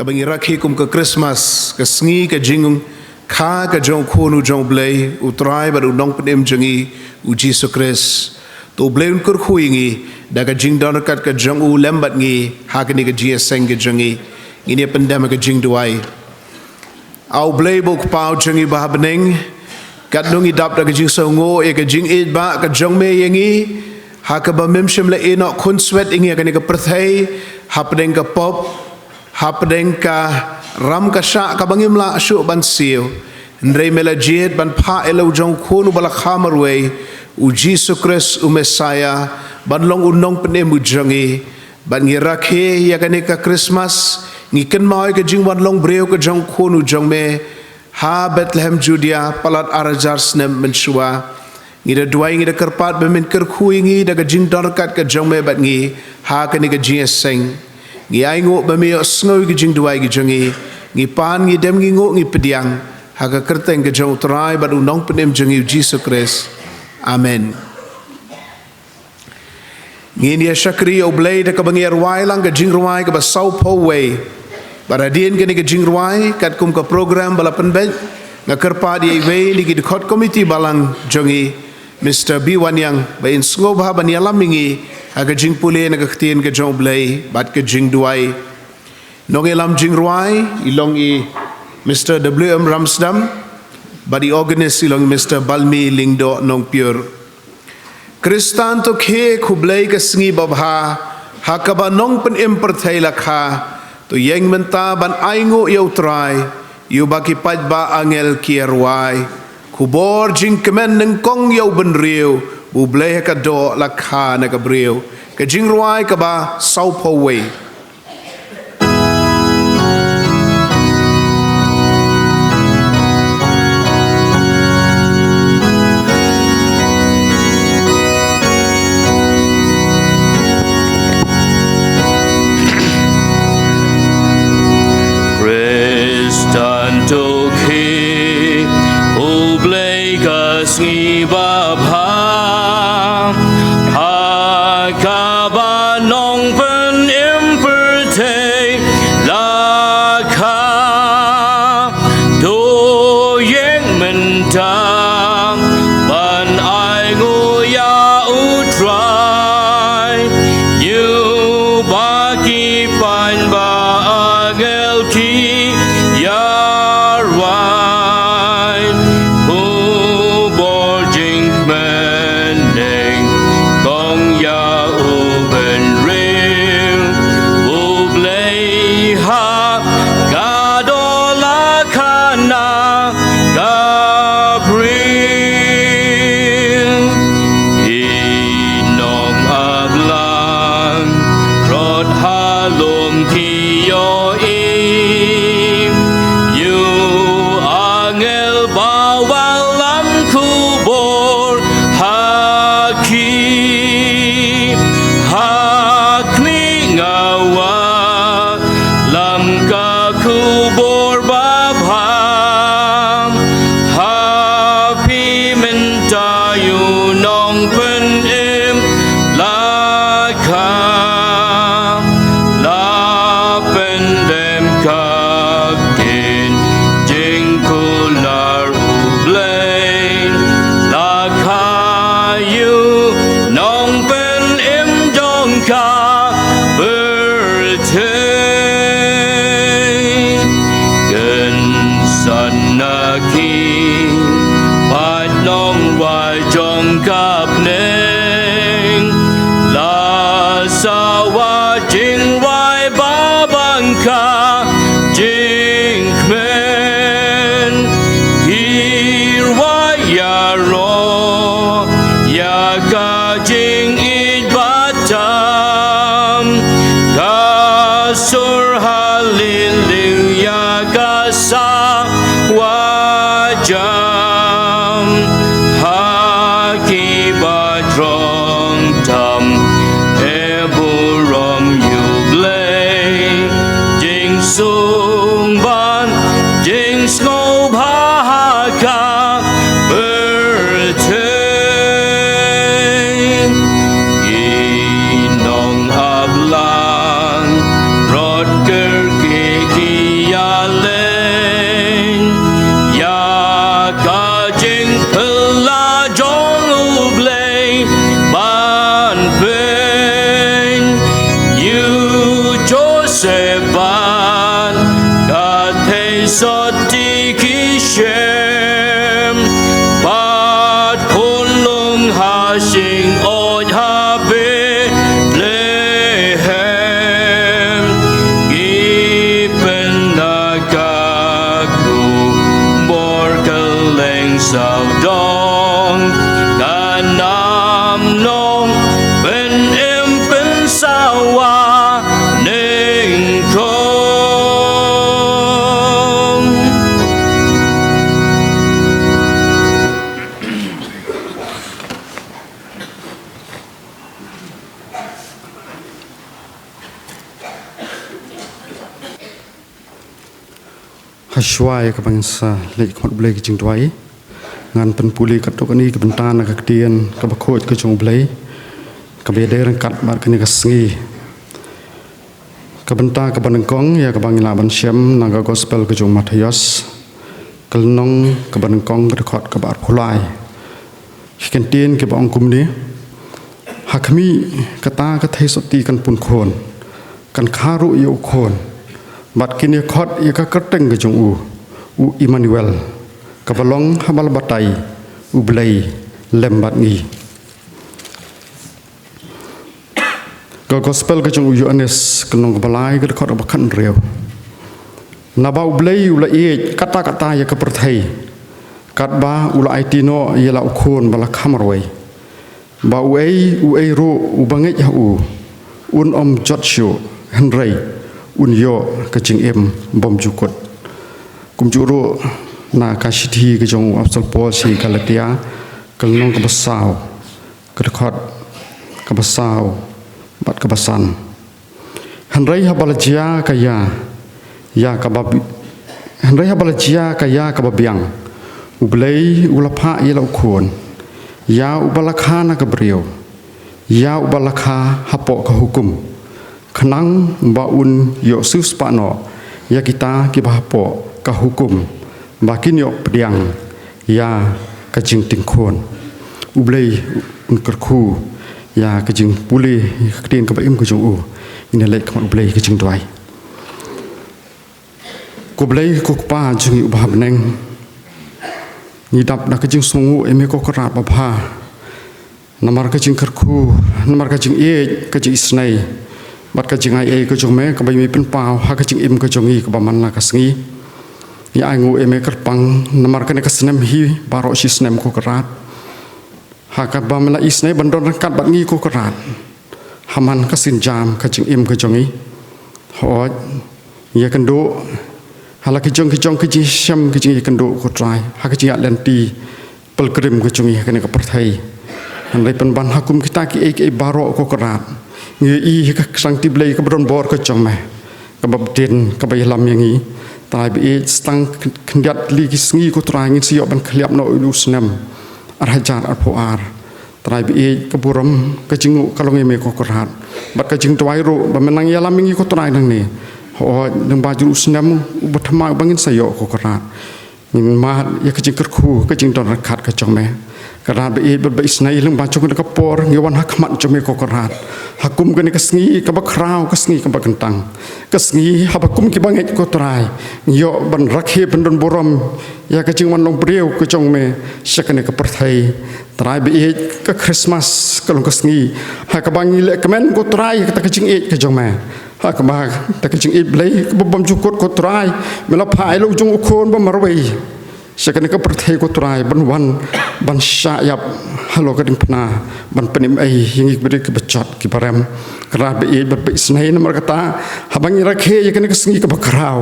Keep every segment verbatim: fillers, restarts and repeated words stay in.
Ba ngi rakhe kum ka Christmas, ka sngi ka jingkha ka jong u Khun u jong U Blei, U Trai bad U Nongpynim jong ngi, U Jisu Khrist. To U Blei un kyrkhu ïa ngi da ka jingdon ryngkat ka jong U lem bad ngi ha kane ka jingïaseng ka jong ngi. Ngin ïa pyndem ha ka jingduwai. A U Blei ba u Kpa u jong ngi ba ha bneng, katno ngi dap da ka jingsngew ïa ka jingïeit ba ka jong Me ïa ngi, ha kaba Mem shym la ïehnoh khunswet ïa ngi ha kane ka pyrthei hapdeng ka pop, hapdeng ka ram ka shah kaba ngim lah shuh ban siew. Hynrei Me la jied ban phah ïa la u jong u Khun uba la kha marwei, U Jisu Khrist U Messaïah, ban long U Nongpynim u jong ngi. Bad ngi rakhe ïa kane ka Christmas, ngi kynmaw ïa ka jingwan long briew ka jong u Khun u jong Me ha Bethlehem Judia palat ar hajar snem mynshuwa. Ngi da duwai, ngi da kyrpad ba Men kyrkhu ïa ngi da ka jingdon ryngkat ka jong Me bad ngi ha kane ka jingïaseng. Ngi ainguh ba Me ïohsngew ïa ka jingduwai ka jong ngi. Ngi pan, ngi dem, ngi nguh, ngi pdiang ha ka kyrteng ka jong U Trai bad U Nongpynim jong ngi, U Jisu Khrist. Amen. Ngin ïa shakri ïa U Blei da kaba ngi ïa rwai lang ka jingrwai kaba sawphew wei. Bad hadien kane ka jingrwai, katkum ka program ba la pynbeit, nga kyrpad ïa iwei na ki dkhot komiti balang jong ngi, Mister B Wanïang, ba in sngewbha ban ïalam ïa ngi ha ka jingpule na ka Ktien ka jong U Blei bad ka jingduwai. Nongïalam jingrwai i long i Mister W M Ramsdam, bad i organist i long i Mister Balmi Lyngdoh Nongpyiur. Khristan to khie khublei ka sngi babha, ha kaba Nongpynim pyrthei la kha, to ïeng mynta ban ainguh ïa U Trai, ïa uba ki paidbah angel ki ïa rwai. Khubor jingkmen nyngkong ïa u bynriew, ba U Blei ha ka doh la kha na ka briew. Ka jingrwai kaba sawphew wei. Khristan to khie, khublei ka sngi babha, ha kaba Nongpynim pyrthei la kha. To ïeng mynta ban ainguh ïa U Trai, ïa uba ki paidbah angel ki ïa rwai. Khubor jingkmen nyngkong ïa u bynriew, U Blei ha ka doh la kha na ka briew. Ki nong ap lang, rot ha lum ki ïohi, ïa u angel ba wallam khubor ha ki. Ha khmih nga wallam ka khubor babha, ha phi mynta ïa u Nongpynim la kha. La pyndem ka ktien jingkular U Blei, la kha ïa u Nongpynim jong ka pyrthei. Kynsan na ki paid nongrwai jong ka bneng, la sawa jingrwai ba bang ka jingkmen. Ki rwai ïaroh ïa ka jingïeit ba tang. Hashwa ïa kaba ngin sa leit khmat U Blei ka jingduwai, ngan pynpule katto katne ka bynta na ka ktien kaba khuid ka jong U Blei, kaba ïadei ryngkat bad kane ka sngi. Ka bynta kaba nyngkong ïa kaba ngi lah ban shem na ka gospel ka jong u Mathaios, ka lynnong kaba nyngkong, ka dkhot kaba arphew lai. Ki kyntien kiba ong kumne: Ha khmih, kata ka theisotti kan pun khun, kan kha ruh ïa u khun, bad kin ïa khot ïa ka kyrteng ka jong u, u Immanuel, kaba long ha ba la batai, U Blei lem bad ngi. Ka gospel ka jong u Ïoannis, ka lynnong kaba lai, ka dkhot kaba khathynriew. Naba U Blei u la ïeit katta katta ïa ka pyrthei, katba u la aiti noh ïa la u khun ba la kha marwei, ba uei uei ruh uba ngeit ha u un ym jot shuh, hynrei un ïoh ka jingim bymjukut. Kumjuh ruh na ka shithi ka jong u Apostol Paul sha ki Galatia, ka lynnong kaba saw, ka dkhot kaba saw bad kaba san. Hynrei haba la jia ka ïa, ïa kaba bi-, hynrei haba la jia ka ïa kaba biang, U Blei u la phah ïa la u khun, ïa uba la kha na ka briew, ïa uba la kha hapoh ka hukum, khnang ba un ïoh siewspah noh ïa kita kiba hapoh ka hukum, ba kin ïoh pdiang ïa ka jingtieng khun. U Blei un kyrkhu ïa ka jingpule ka ktien kaba im ka jong u. Ngin ïa leit khmat U Blei ka jingduwai. Ko Blei ko Kpa jong ngi uba ha bneng, ngi dap da ka jingsngewnguh ïa me ko Kynrad babha, namar ka jingkyrkhu, namar ka jingïeit, ka jingisynei bad ka jingai ei ka jong me kaba me pynpaw ha ka jingim ka jong ngi kaba man la ka sngi. Ngi ainguh ïa me kyrpang namar kane ka snem hi baroh shi snem ko Kynrad, ha kaba me la isynei ban don ryngkat bad ngi ko Kynrad ha man ka sienjam ka jingim ka jong ngi. Hooid, ngi ïakynduh ha la ki jong ki jong ki jingshem ki jingïakynduh ko Trai, ha ka jingïaid lynti pilgrim ka jong ngi ha kane ka pyrthei. Hynrei pynban ha kum kita kiei kiei baroh ko Kynrad, ngi ïohi ha ka kyrteng Blei kaba don bor ka jong me, kaba bteng, kaba ïalam ïa ngi. Trai baieit, sa tang khyndiat tylli ki sngi ko Trai ngin sa ïoh ban khylliap noh ïa u snem ar hajar arphew ar. Trai baieit, ka burom ka jingnguh ka long ïa me ko Kynrad, bad ka jingduwai ruh ba men nang ïalam ïa ngi ko Trai nangne. Hooid, lyngba jong u snem uba thymmai uba ngin sa ïoh ko Kynrad, ngin mad ïa ka jingkyrkhu, ka jingdon ryngkat ka jong me. Kynrad baieit bad baisnei, lyngba jong kane ka por ngi wan ha khmat jong me ko Kynrad, ha kum kane ka sngi kaba khraw, ka sngi kaba kyntang, ka sngi haba kum kiba ngeit ko Trai ngi ïoh ban rakhe, ban don burom ïa ka jingwan long briew ka jong me sha kane ka pyrthei. Trai baieit, ka Christmas ka long ka sngi ha kaba ngi lehkmen ko Trai ïa kata ka jingïeit ka jong me, ha kaba kata ka jingïeit Blei kaba bymjukut ko Trai, me la phah ïa la u jong u khun ba marwei sha kane ka pyrthei ko Trai, ban wan ban shah ïap halor ka diengphna, ban pynim ei ïa ngi ki briew kiba jot kiba rem. Kynrad baieit bad baisnei, namar kata haba ngi rakhe ïa kane ka sngi kaba khraw,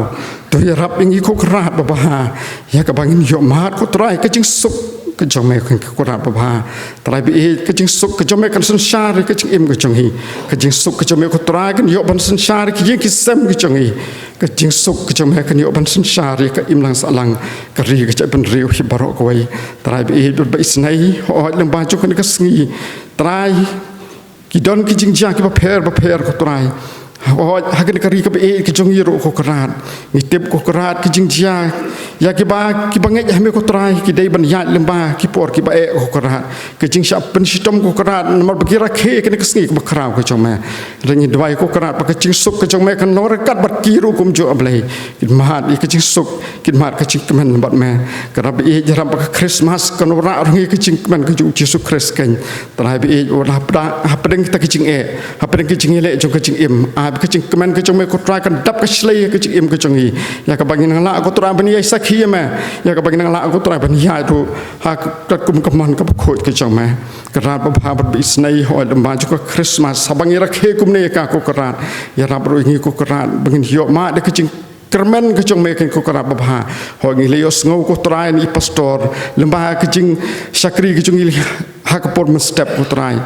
to ïarap ïa ngi ko Kynrad babha, ïa kaba ngin ïoh mad ko Trai ka jingsuk ka jong me ko Kynrad babha. Trai baieit, ka jingsuk ka jong me kan synshar ïa ka jingim ka jong ngi. Ka jingsuk ka jong me ko Trai kan ïoh ban synshar ïa ki ïing ki sem ka jong ngi. Ka jingsuk ka jong me kan ïoh ban synshar ïa ka imlang sahlang, ka ri ka jaitbynriew hi baroh kawei. Trai baieit bad baisnei, hooid, lyngba jong kane ka sngi Trai, ki don ki jingjia kiba pher bapher ko Trai. Hooid, ha kane ka ri kaba ïeit ka jong ngi ruh ko Kynrad, ngi tip ko Kynrad, ki jingjia ïa kiba, kiba ngeit ha me ko Trai ki dei ban ïaid lyngba ki por kiba eh ko Kynrad, ki jingshah pynshitom ko Kynrad, namar ba ki rakhe kane ka sngi kaba khraw ka jong me. Hynrei ngi duwai ko Kynrad ba ka jingsuk ka jong me kan long ryngkat bad ki ruh kumjuh, A Blei. Kin mad ïa ka jingsuk, kin mad ka jingkmen bad me. Kynrad baieit, ïarap ba ka Christmas kan wanrah ruh ïa ka jingkmen ka jong u Jisu Khrist keiñ. Trai baieit, wat hapdeng, hapdeng kita ki jingeh, hapdeng ki jingïaleh jong ka jingim, ai ba ka jingkmen ka jong me ko Trai kan dap ka shlei ïa ka jingim ka jong ngi, ïa kaba ngin nang lah ko Trai ban ïai sakhi ïa me, ïa kaba ngin nang lah ko Trai ban ïaid ruh ha katkum ka mon kaba khuid ka jong me. Kynrad babha bad baisnei, hooid, lyngba jong ka Christmas haba ngi rakhe kumne ïa ka ko Kynrad, ïarap ruh ïa ngi ko Kynrad ba ngin ïoh mad ïa ka jing kyrmen ka jong me keiñ ko Kynrad babha. Hooid, ngi la ïohsngew ko Trai na i pastor, lyngba ka jingshakri ka jong ngi ha ka por mynstep ko Trai,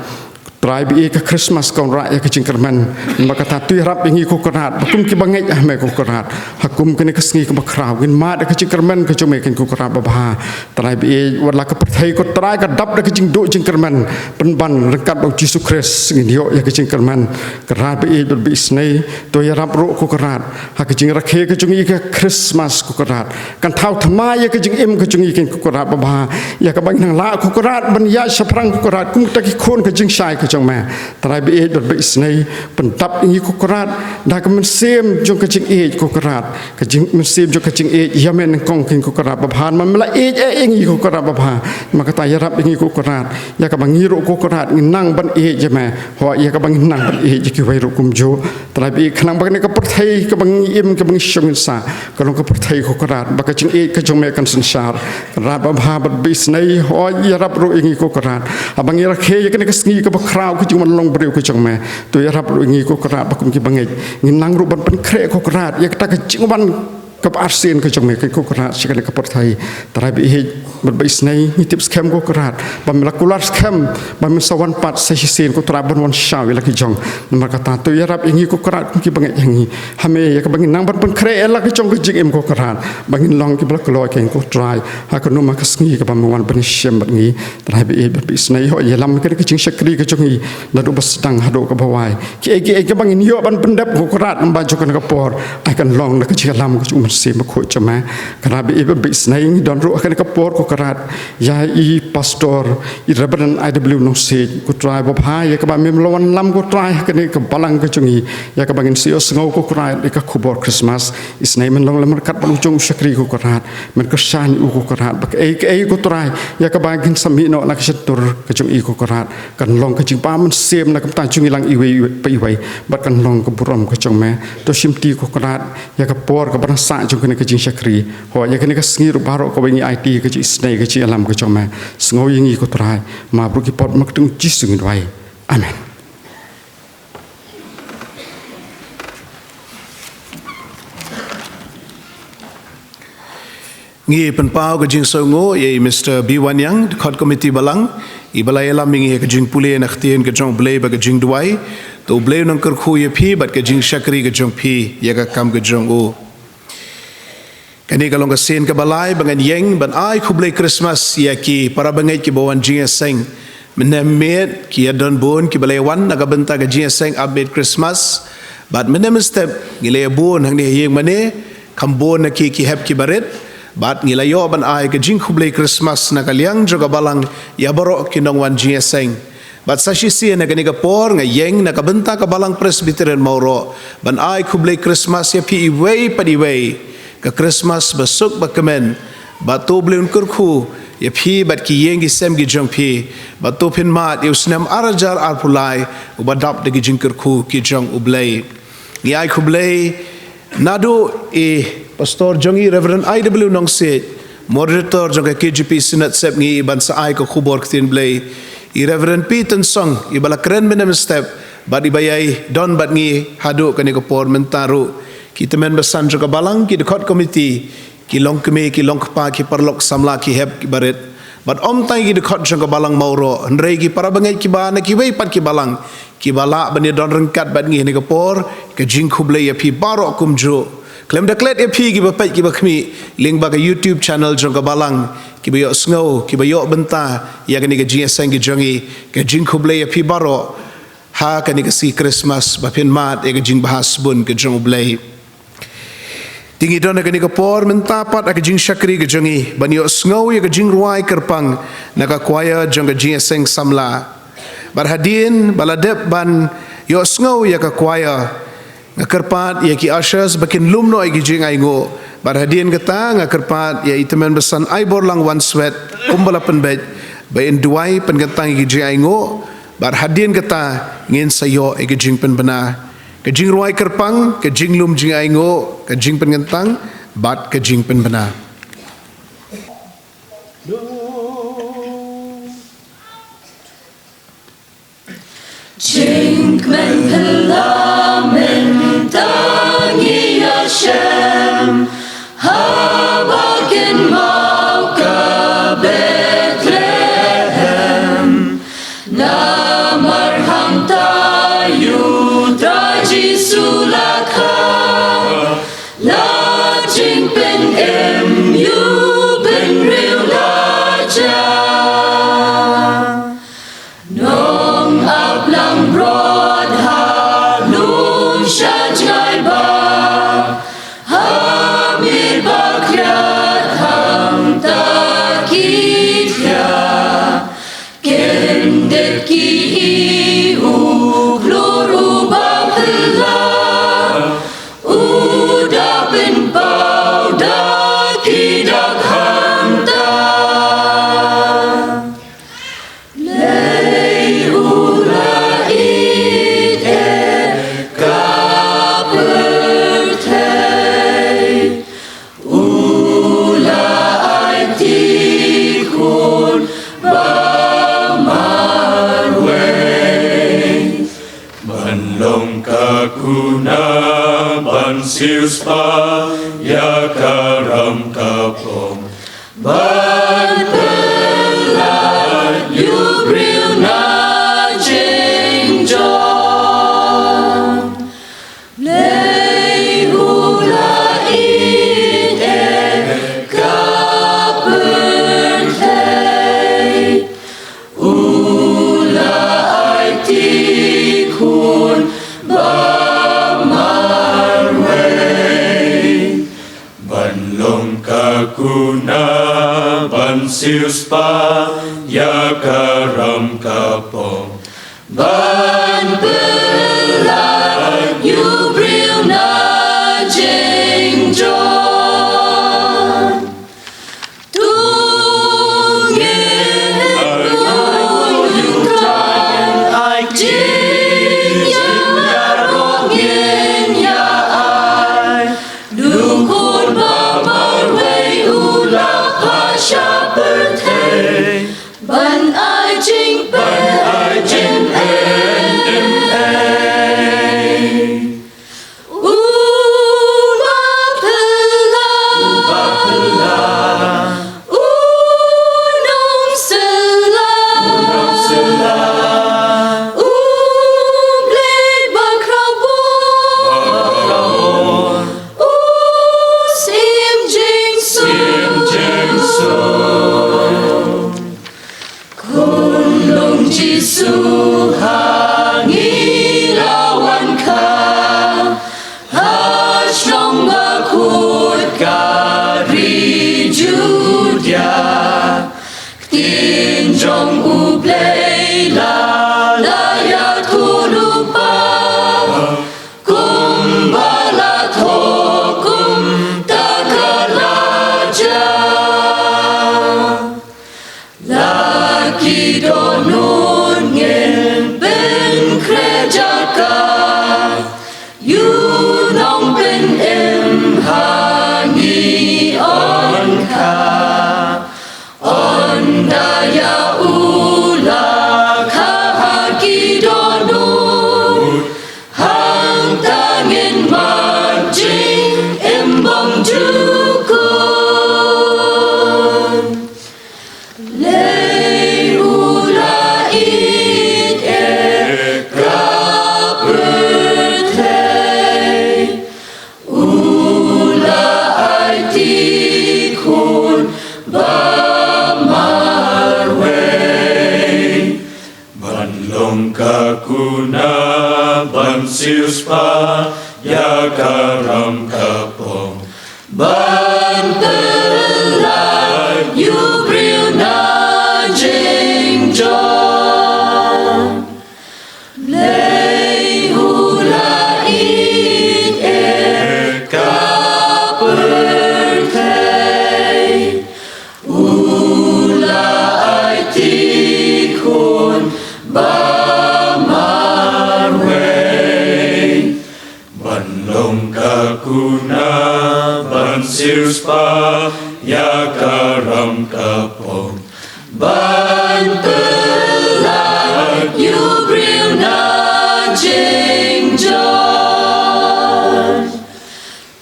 Trai ba ïeit, ka Christmas ka wanrah ïa ka jingkyrmen. Namar kata to ïarap ïa ngi ko Kynrad ba kum ki bangeit ha me ko Kynrad, ha kum kane ka sngi kaba khraw ngin mad ïa ka jingkyrmen ka jong me ko Kynrad babha. Trai ba ïeit, wat la ka pyrthei ko Trai ka dap da ka jingduh jingkyrmen, pynban ryngkat bad u Jisu Khrist ngin ïoh ïa ka jingkyrmen. Kynrad ba ïeit bad ba isynei, to ïarap ruh ko Kynrad ha ka jingrakhe ka jong ngi ka Christmas ko Kynrad. Kan thaw thymmai ïa ka jingim ka jong ngi ko Kynrad babha, ïa kaba ngin nang lah ko Kynrad ban ïaid shaphrang ko Kynrad kum kita ki khun ka jingshai ka jong me. Trai ba ïeit bad ba isynei, pyndap ïa ngi ko Kynrad da ka mynsiem jong ka jingïeit ko Kynrad. Ka jing, mynsiem jong ka jingïeit ïa me nyngkong ko Kynrad babha, namar me la ïeit eh ïa ngi ko Kynrad babha. Namar kata ïarap ïa ngi ko Kynrad, ïa kaba ngi ruh ko Kynrad ngin nang ban ïeit ïa me, hooid ïa kaba ngin nang ban ïeit ïa kiwei ruh kumjuh. Trai ba ïeit, khnang ba kane ka pyrthei kaba ngi im, kaba ngi shong ngi sah, ka long ka pyrthei ko Kynrad ba ka jingïeit ka jong me kan synshar. Kynrad babha bad ba isynei, hooid ïarap ruh ïa ngi ko Kynrad, haba ngi rakhe ïa kane ka sngi kaba khraw ka jingwan long briew ka jong me. To ïarap ruh ïa ngi ko Kynrad ba kum ki bangeit ngin nang ruh ban pynkhreh ko Kynrad ïa kata ka jingwan kaba arsien ka jong me ko Kynrad sha kane ka pyrthei. Trai ba ïeit bad ba isynei, ngi tip skhem ko Kynrad ba me la kular skhem ba men sa wan pat sa shisien ko Trai ban wan shaw ïa la ki jong. Namar kata to ïarap ïa ngi ko Kynrad kum ki bangeit ha ngi, ha me ïa kaba ngin nang ban pynkhreh ïa la ki jong ka jingim ko Kynrad, ba ngin long kiba la kloi ko Trai ha kano ma ka sngi kaba me wan ban ïashem bad ngi. Trai ba ïeit bad ba isynei, hooid ïalam kane ka jingshakri ka jong ngi naduh ba sdang haduh kaba wai. Kiei kiei kaba ngin ïoh ban pyndep ko Kynrad lyngba jong kane ka por, ai kan long da ka jingïalam ka jong u Mynsiem Bakhuid jong me. Kynrad ba ïeit bad ba isynei, ngi don ruh ha kane ka por ko Kynrad ïa i Pastor, i Reverend I W Nongsiej ko Trai babha, ïa kaba me la wanlam ko Trai ha kane ka balang ka jong ngi, ïa kaba ngin sa ïohsngew ko Kynrad ïa ka khubor Christmas. Isynei men long lem ryngkat bad u jong u shakri ko Kynrad, men kyrshan ïa u ko Kynrad ba kaei kaei ko Trai ïa kaba ngin sa mih noh na ka shyntur ka jong i ko Kynrad, kan long ka jingbha mynsiem na ka bynta jong ngi lang iwei pa iwei, bad kan long ka burom ka jong me. To shimti ko Kynrad ïa ka por kaba nang sah jong kane ka jingshakri, hooid ïa kane ka sngi ruh baroh kawei ngi aiti ka jingisynei ka jingïalam ka jong me. Sngew ïa ngi ko Trai, map ruh ki pop, ha ka kyrteng u Jisu ngi duwai. Amen. Ngi pynpaw ka jingsngewnguh ïa i Mister B Waniang, dkhot komiti balang, iba la ïalam ïa ngi ha ka jingpule na ka ktien ka jong U Blei bad ka jingduwai. To U Blei un nang kyrkhu ïa phi bad ka jingshakri ka jong phi ïa ka kam ka jong u. Kane ka long ka sien kaba lai ba ngan ïeng ban ai khublei Christmas ïa ki para bangeit kiba wan jingïaseng. Mynne mynmiet ki ïadon bun kiba la ïawan na ka bynta ka jingïaseng ap miet Christmas. Bad mynne mynstep ngi la ïa bun hangne ha ïing mane, kham bun na ki ki hep kiba rit. Bad ngi la ïoh ban ai ka jingkhublei Christmas na ka liang jong ka balang ïa baroh ki nongwan jingïaseng. Bad sa shisien ha kane ka por nga ïeng na ka bynta ka Balang Presbyterian Mawroh ban ai khublei Christmas ïa phi iwei pa iwei. Ka Christmas ba suk ba kmen. Bad to U Blei un kyrkhu ïa phi bad ki ïing ki sem ki jong phi. Bad to phin mad ïa u snem ar hajar arphew lai uba dap da ki jingkyrkhu ki jong U Blei. Ngi ai khublei naduh i Pastor jong ngi Reverend I W Nongsiej, Moderator jong ka K J P Synod Sepngi, ban sa ai ka khubor ktien Blei. I Reverend P Tynsong, iba la kren mynne mynstep bad iba ïai don bad ngi haduh kane ka por mynta ruh. Ki tymmen basan jong ka balang, ki dkhot komiti, ki longkmie, ki longkpa, ki paralok samla, ki hep kiba rit. Bad ym tang ki dkhot jong ka balang Mawroh, hynrei ki para bangeit kiba na kiwei pat ki balang kiba lah ban ïadon ryngkat bad ngi ha kane ka por, ka jingkhublei ïa phi baroh kumjuh. Khlem da klet ïa phi kiba peit kiba khmih lyngba ka YouTube channel jong ka balang, kiba ïohsngew, kiba ïoh bynta ïa kane ka jingïaseng ka jong ngi, ka jingkhublei ïa phi baroh ha kane ka sngi Christmas ba phin mad ïa ka jingbha sbun ka jong U Blei. Te ngi don ha kane ka por mynta pat ha ka jingshakri ka jong ngi ban ïohsngew ïa ka jingrwai kyrpang na ka choir jong ka jingïaseng samla. Bad hadien ba la dep ban ïohsngew ïa ka choir, nga kyrpad ïa ki ushers ba kin lum noh ïa ki jingainguh. Bad hadien kata nga kyrpad ïa i tymmen basan Aiborlang Wanswet kumba la pynbeit ba in duwai pynkyntang ïa ki jingainguh. Bad hadien kata ngin sa ïoh ïa ka jingpynbna. Ka jingrwai kyrpang, ka jinglum jingainguh, ka jingpynkyntang bad ka jingpynbna. Jingkmen pynlamen tang ïa shem, haba kin mawka Bethlehem. Namar sha jngai ba ha miet ba khriat hangta ki thiah. Kyndit ki i u khlur u ba phylla, u da pynpaw da ki dak hangta. Lei u la ïeit ïa ka pyrthei, u la aiti Khun ba marwei ban long ka kuna ban siewspah ïa ka ram ka pong, ban pynlait ïa u briew na jingjop. Lei u la ïeit ïa ka pyrthei, u la aiti Khun ba marwei ban long ka kuna ban siewspah ïa ka ram ka pong, ban pynlait ïa u briew na jingjop. To ngin ïohi ïa u Trai, ai jingïaroh ngin ïa ai. U Khun ba marwei u la phah sha pyrthei ban ai jingpynïaid. U ba phylla, u ba phylla, u nongsylla, u nongsylla, u Blei ba khraw bor, ba khraw bor, u Syiem Jingsuk, Syiem Jingsuk. Khunlung Jisu, ha ngi la wan kha, ha shnong ba khuid ka ri Judia. Ktien jong U Blei la, la ïathuh lypa, kumba la thoh kumta ka la jia. La ki dohnud, ngin pynkhreh jaka, ïa u Nongpynim ha ngi ong kha. Ynda ïa u la kha ha ki dohnud, hangta ngin mad jingim bymjukut. Lei u la ïeit ïa ka pyrthei, u la aiti Khun ba marwei ban long ka kuna ban siewspah ïa ka ram ka pong, ban pynlait ïa u briew na jingjop. Lei u la ïeit ïa ka pyrthei, u la aiti Khun ba marwei ban long ka kuna ban siewspah ïa ka ram ka pong, ban pynlait ïa u briew na jingjop.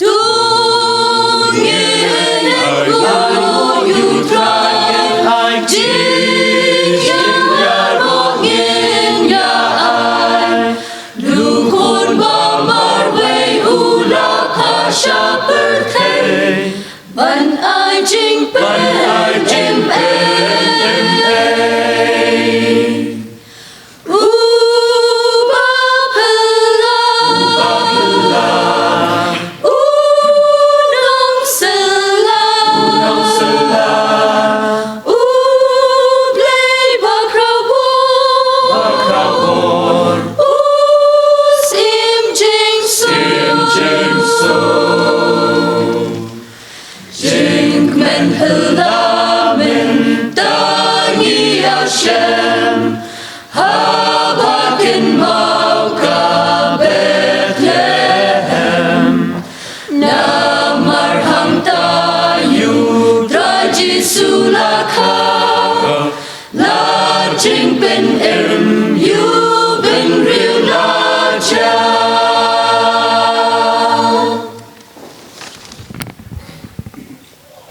To ngin ïohi ïa u Trai, ai jingïaroh ngin ïa ai. U Khun ba marwei u la phah sha pyrthei ban ai jingpynim. U ba phylla, u ba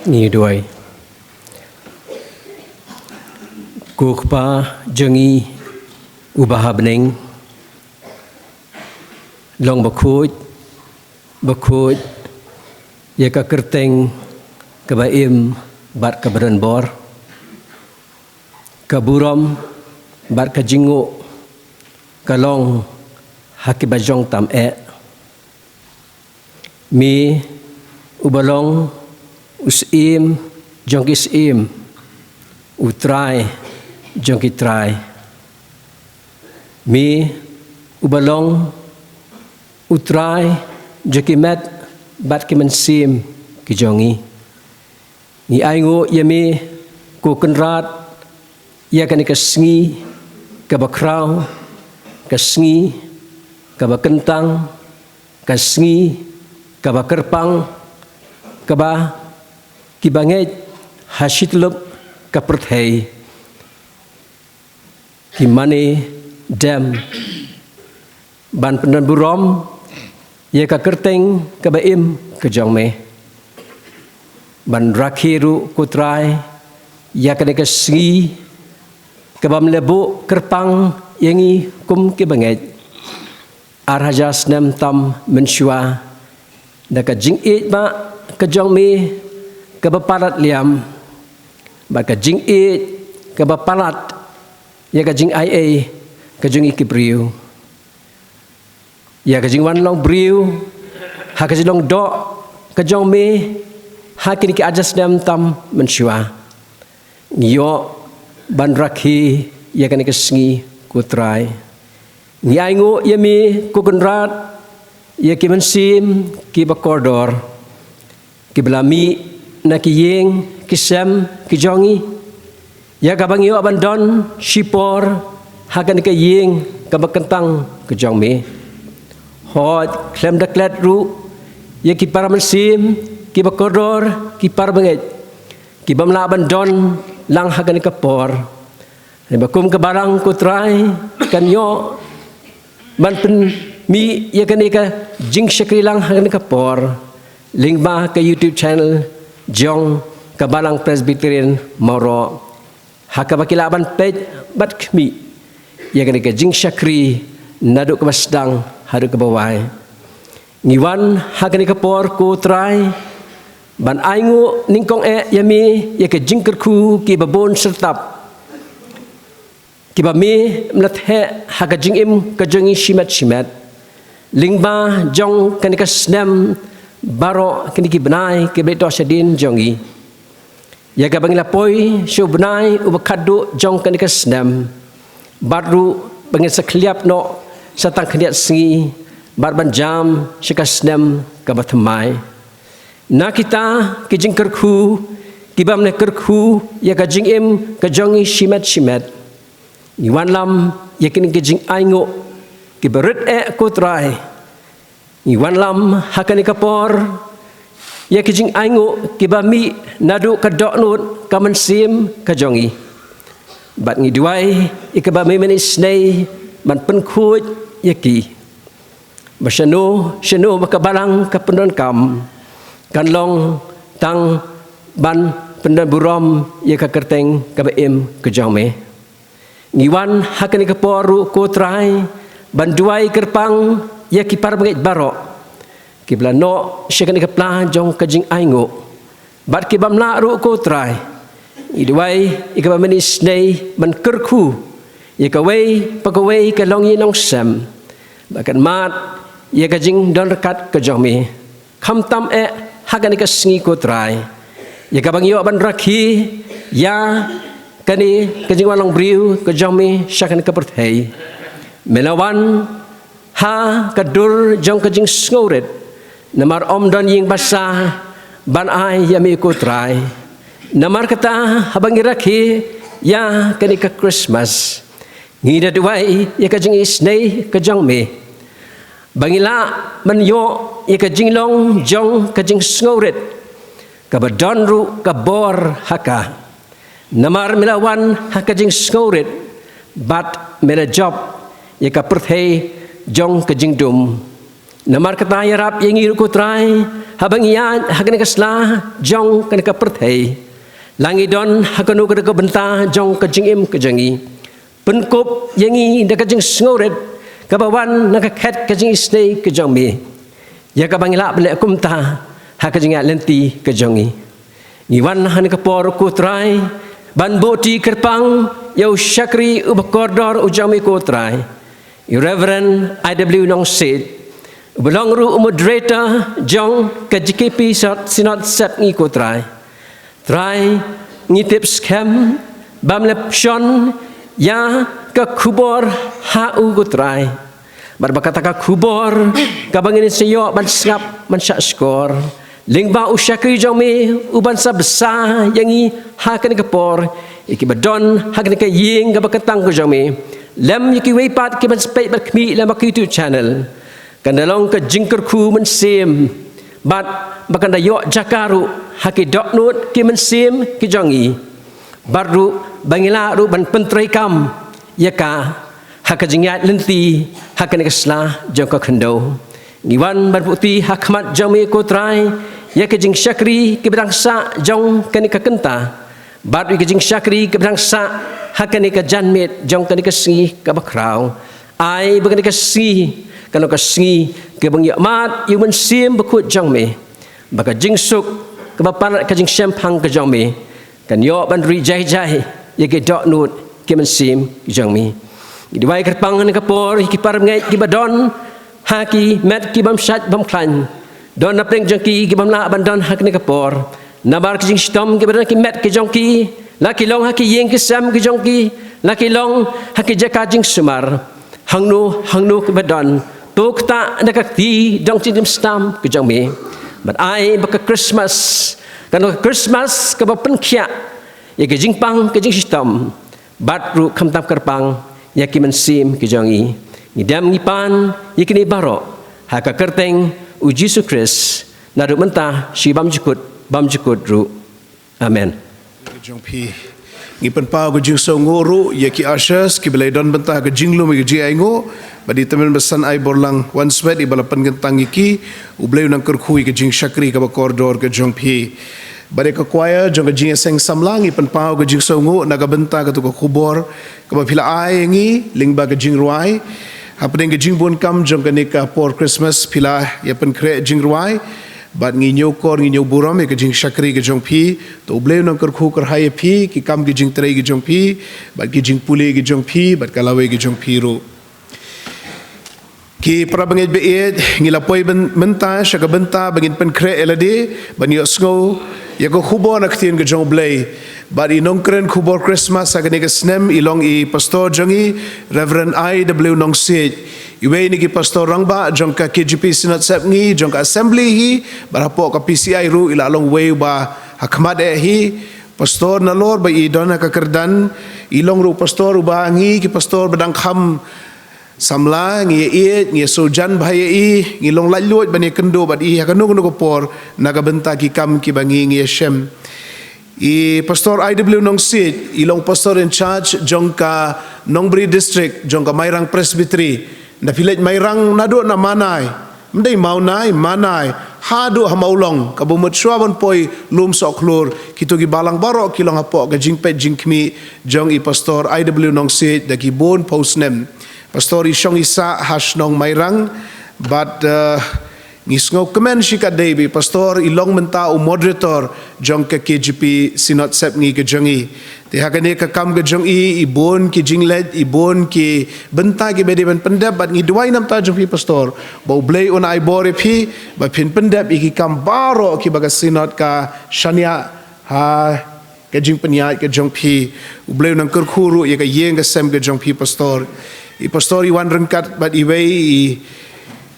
Ngi duwai. Ko Kpa jong ngi uba ha bneng, long bakhuid, bakhuid ïa ka kyrteng kaba im bad kaba don bor. Ka burom bad ka jingnguh ka long ha kiba jong tam eh. Me uba long u Syiem jong ki syiem, u Trai jong ki trai. Me uba long u Trai jong ki met bad ki mynsiem ki jong ngi. Ngi ainguh ïa me, ko Kynrad, ïa kane ka sngi kaba khraw, ka sngi kaba kyntang, ka sngi kaba kyrpang, kaba kiba ngeit ha shityllup ka pyrthei ki mane dem ban pyndon burom ïa ka kyrteng kaba im ka jong me. Ban rakhe ruh, ko Trai, ïa kane ka sngi kaba me la buh kyrpang ïa ngi kum kiba ngeit. Ar hajar snem tam mynshuwa, da ka jingïeit ba ka jong me kaba palat liam, bad ka jingïeit kaba palat ïa ka jingai ei ka jong ngi ki briew. Ïa ka jingwan long briew ha ka jinglong doh ka jong me ha kine ki ar hajar snem tam mynshuwa. Ngi ïoh ban rakhe ïa kane ka sngi, ko Trai. Ngi ainguh ïa me, ko Kynrad, ïa ki mynsiem kiba kordor, kiba la mih na ki ïing ki sem ki jong ngi, ïa kaba ngi ïoh ban don shipor ha kane ka ïing kaba kyntang ka jong me. Hooid, khlem da klet ruh, ïa ki para mynsiem kiba kordor, ki para bangeit, kibym lah ban don lang ha kane ka por. Hynrei ba kum ka Balang, ko Trai, kan ïoh ban pynmih ïa kane ka jingshakri lang ha kane ka por lyngba ka YouTube channel jong ka Balang Presbyterian Mawroh, ha kaba ki lah ban peit bad khmih ïa kane ka jingshakri naduh kaba sdang haduh kaba wai. Ngi wan ha kane ka por, ko Trai, ban ainguh nyngkong eh ïa me ïa ka jingkyrkhu kiba bun syrtap, kiba me me la theh ha ka jingim ka jong ngi shimet shimet, lyngba jong kane ka snem baroh, kine ki bnai kiba la ïoh shadien jong ngi. Ïa kaba ngi la poi sha u bnai uba khatduh jong kane ka snem, bad ruh ba ngin sa khylliap noh sa tang khyndiat sngi bad ban jam sha ka snem kaba thymmai. Na kita ki jingkyrkhu kiba me la kyrkhu ïa ka jingim ka jong ngi shimet shimet, ngi wanlam ïa kine ki jingainguh kiba rit eh, ko Trai. Ngi wanlam ha kane ka por ïa ki jingainguh kiba mih naduh ka dohnud ka mynsiem ka jong ngi. Bad ngi duwai ïa kaba me men isynei ban pynkhuid ïa ki, ba shano shano ba ka Balang ka pyndonkam, kan long tang ban pyndon burom ïa ka kyrteng kaba im ka jong me. Ngi wan ha kane ka por ruh, ko Trai, ban duwai kyrpang ïa ki para bangeit baroh kiba la noh sha kane ka pla jong ka jingainguh, bad kibym lah ruh, ko Trai. Ngi duwai ïa kaba men isynei ban kyrkhu ïa kawei pa kawei ka longïing longsem, ba kan mad ïa ka jingdon ryngkat ka jong me, khamtam eh ha kane ka sngi, ko Trai, ïa kaba ngi ïoh ban rakhe ïa kane ka jingwan long briew ka jong me sha kane ka pyrthei. Me la wan ha ka dur jong ka jingsngewrit, namar ym don ïing basa ban ai ïa me, ko Trai. Namar kata, haba ngi rakhe ïa kane ka Khristmas, ngi da duwai ïa ka jingisynei ka jong me, ba ngi lah ban ïoh ïa ka jinglong jong ka jingsngewrit, kaba don ruh ka bor ha ka. Namar me la wan ha ka jingsngewrit, bad me la jop ïa ka pyrthei jong ka jingdum. Namar kata, ïarap ïa ngi ruh, ko Trai, Haba ngi ïaid ha kane ka sla jong kane ka pyrthei, la ngi don ha kano kano ka bynta jong ka jingim ka jong ngi. Pynkup ïa ngi da ka jingsngewrit kaba wan na ka khet ka jingisynei ka jong me, ïa kaba ngi lah ban leh kumta ha ka jingïaid lynti ka jong ngi. Ngi wan ha kane ka por, ko Trai, ban buh kti kyrpang ïa u shakri uba kordor u jong me, ko Trai, i Reverend I W Nongsiej, uba long ruh u moderator jong ka G K P Synod, Synod Sepngi, ko Trai. Trai, ngi tip skhem ba me la pynshoi ïa ka khubor ha u, ko Trai. Bad ba kata ka khubor kaba ngin sa ïoh ban sngap, ban shah shkor, lyngba u shakri jong me uban sa bsa ïa ngi ha kane ka por, ïa kiba don ha kane ka ïing kaba kyntang ka jong me, lem ïa kiwei pat kiban sa peit bad khmih lem ha ka YouTube channel, kan da long ka jingkyrkhu mynsiem, bad ba kan da ïoh jaka ruh ha ki dohnud ki mynsiem ki jong ngi, bad ruh ba ngi lah ruh ban pyntreikam ïa ka ha ka jingïaid lynti ha kane ka sla jong ka khyndew. Ngi wan ban buh kti ha khmat jong me, ko Trai, ïa ka jingshakri kaba dang sah jong kane ka kynta, bad ïa ka jingshakri kaba dang sah ha kane ka janmiet jong kane ka sngi kaba khraw. Ai ba kane ka sngi kan long ka sngi kaba ngi ïohmad ïa u Mynsiem Bakhuid jong me, ba ka jingsuk kaba palat ka jingshemphang ka jong me kan ïoh ban ri jai jai ïa ki dohnud ki mynsiem ki jong me. Ngi duwai kyrpang ha kane ka por ïa ki parabangeit kiba don ha ki met ki bym shait bym khlaiñ. Don na pdeng jong ki ki bym lah ban don ha kane ka por namar ki jingshitom kiba don ha ki met ki jong ki, la ki long ha ki ïing ki sem ki jong ki, la ki long ha ki jaka jingsumar. Hangno hangno kiba don, to ktah da ka kti dong jingim stam ka jong me. Bad ai ba ka Christmas kan long ka Christmas kaba pynkhiah ïa ka jingpang ka jingshitom, bad ruh khamtam kyrpang ïa ki mynsiem ki jong ngi. Ngi dem ngi pan ïa kine baroh ha ka kyrteng u Jisu Khrist, naduh mynta shi bymjukut bymjukut ruh. Amen. Ki jong phi, ngi pynpaw ka jingsngewnguh ruh ïa ki ushers kiba la don bynta ka jinglum ïa ka jingainguh, bad i tymmen basan Aiborlang Wanswet iba la pynkyntang ïa ki. U Blei un nang kyrkhu ïa ka jingshakri kaba kordor ka jong phi. Bad ïa ka choir jong ka Jingïaseng Samla ngi pynpaw ka jingsngewnguh na ka bynta katu ka khubor kaba phi la ai ïa ngi lyngba ka jingrwai. Hapdeng ka jingbun kam jong kane ka por Christmas phi la ïa pynkhreh jingrwai. Bad ngi ñiewkor ngi ñiewburom ïa ka jingshakri ka jong phi. To U Blei un nang kyrkhu kyrhai ïa phi, ki kam ki jingtrei ki jong phi, bad ki jingpule ki jong phi, bad ka lawei ki jong phi ruh. Ki parabangeit ba ïeit, ngi la poi byn-, mynta sha ka bynta ba ngin pynkhreh ïa lade ban ïohsngew ïa ka khubor na ka ktien ka jong U Blei. Bad i nongkren khubor Christmas ha kane ka snem i long i pastor jong ngi, Reverend I W Nongsiej. Iwei na ki pastor rangbah jong ka K J P Synod Sepngi, jong ka Assembly hi, bad hapoh ka P C I ruh i la long uwei uba ha khmat eh hi. Pastor Nalor ba i don ha ka kyrdan, i long ruh pastor uba ngi ki pastor ba dang kham samla ngi ïeit, ngi sngewjan bha ïa i, ngi long laitluid ban ïakynduh bad i ha kano kano ka por na ka bynta ki kam kiba ngi ngi ïashem. I Pastor I W Nongsiej i long pastor in charge jong ka Nongbri District, jong ka Mairang Presbytery. Na phi leit Mairang naduh na Manai, ym dei Mawnai, Manai, haduh ha Mawlong, kaba mut shuwa ban poi Lumsohkhlur, kito ki balang baroh ki long hapoh ka jingpeit jingkhmih jong i Pastor I W Nongsiej da ki bun phew snem. Pastor i shong i sah ha shnong Mairang, bad, eh, ngi sngewkmen shikatdei ba i pastor i long mynta u moderator jong ka K J P Synod Sepngi ka jong i. Te ha kane ka kam ka jong i, i bun ki jingleit, i bun ki bynta kiba dei ban pyndep, bad ngi duwai na ka bynta jong phi pastor ba U Blei un ai bor ïa phi ba phin pyndep ïa ki kam baroh kiba ka Synod ka shaniah ha ka jingpynïaid ka jong phi. U Blei un nang kyrkhu ruh ïa ka ïing ka sem ka jong phi pastor. I pastor i wan ryngkat bad iwei i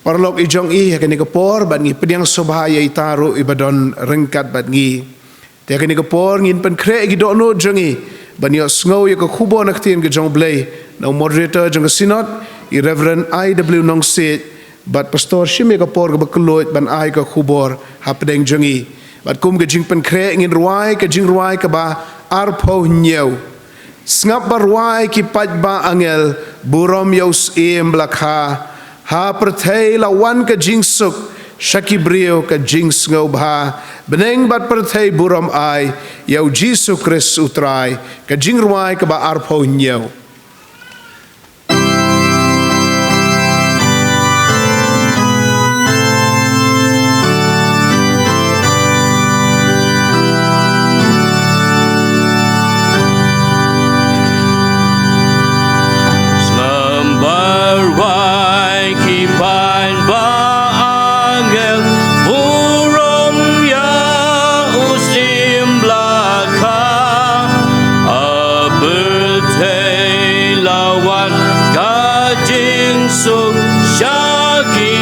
paralok i jong i ha kane ka por, bad ngi pdiang sngewbha ïa ita ruh iba don ryngkat bad ngi. Te ha kane ka por ngin pynkhreh ïa ki dohnud jong i ban ïohsngew ïa ka khubor na ka ktien ka jong U Blei na u moderator jong ka Synod, i Reverend I W Nongsiej. Bad pastor, shim ïa ka por kaba kylluid ban ai ka khubor hapdeng jong i. Bad kum ka jingpynkhreh ngin rwai ka jingrwai kaba arphew hynñiew. Sngap ba rwai ki paidbah angel, burom ïa u Syiem ba la kha. Ha pyrthei la wan ka jingsuk, Sha ki briew ka jingsngewbha, bneng bad pyrthei burom ai, ïa u Jisu Khrist u Trai. Ka jingrwai kaba arphew hynñiew. Slem barwai ki paid ba angel, burom ïa u Syiem Blakha. Ha pyrthei la wan ka jingsuk, sha ki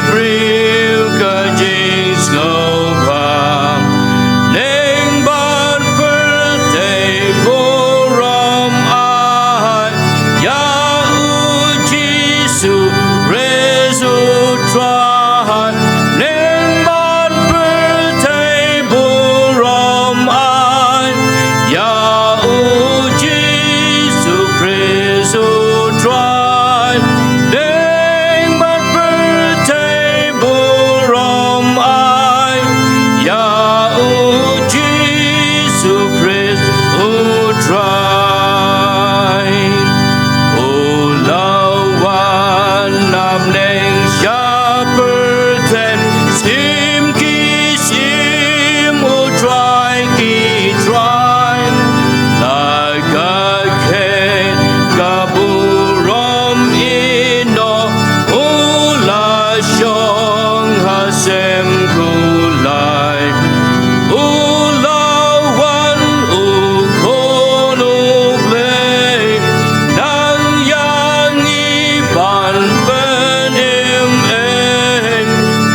briew ka jingsngewbha. Bneng bad pyrthei burom ai, ïa u Jisu Khrist u Trai. Bneng bad pyrthei burom ai, ïa u Jisu Khrist u Trai. Bneng bad pyrthei burom ai, ïa u Jisu Khrist u Trai. U la wan na bneng sha pyrthei, Syiem ki syiem, u Trai ki trai. La ka khet ka burom ïehnoh, u la shong ha sem kulai. U la wan u Khun u Blei, nang ïa ngi ban pynim ei.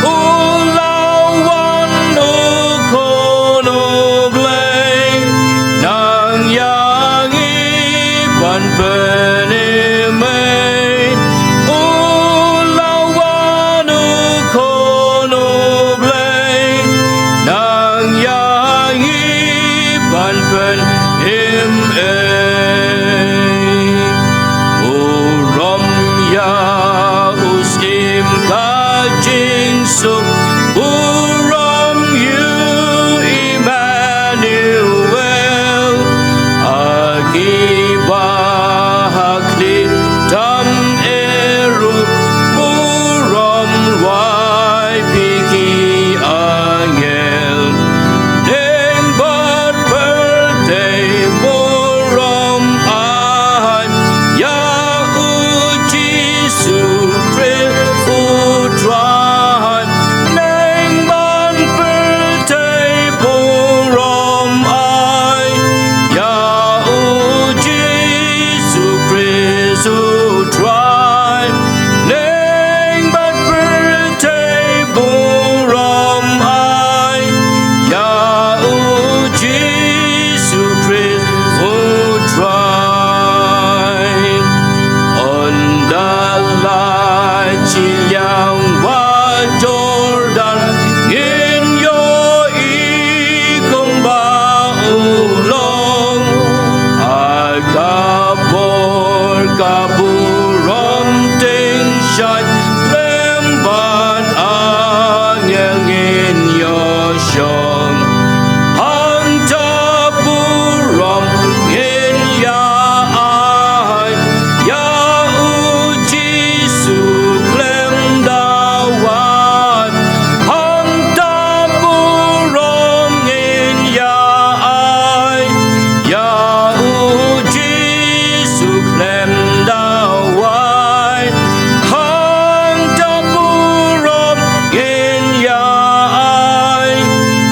U la wan u Khun u Blei, nang ïa ngi ban pynim ei. U la wan u Khun u Blei, nang ïa ngi ban pynim ei. Burom ïa u Syiem ka jingsuk, burom ïa u Immanuel. Ha kiba ha khlieh tam eh ruh, burom rwai phi ki angel. Bneng bad pyrthei burom ai, ïa u Jisu Khrist u Trai. Bneng bad pyrthei burom ai, ïa u Jisu Khrist u Trai. Bneng bad pyrthei burom ai, ïa u Jisu Khrist u Trai. Ynda la shiliang wah Jordan, ngin ïohi kumba u long. Ha ka por ka burom tyngshaiñ, lem bad angel ngin ïoh shong. Hangta burom ngin ïa ai, ïa u Jisu khlem da wad. Hangta burom ngin ïa ai, ïa u Jisu khlem da wad. Hangta burom ngin ïa ai,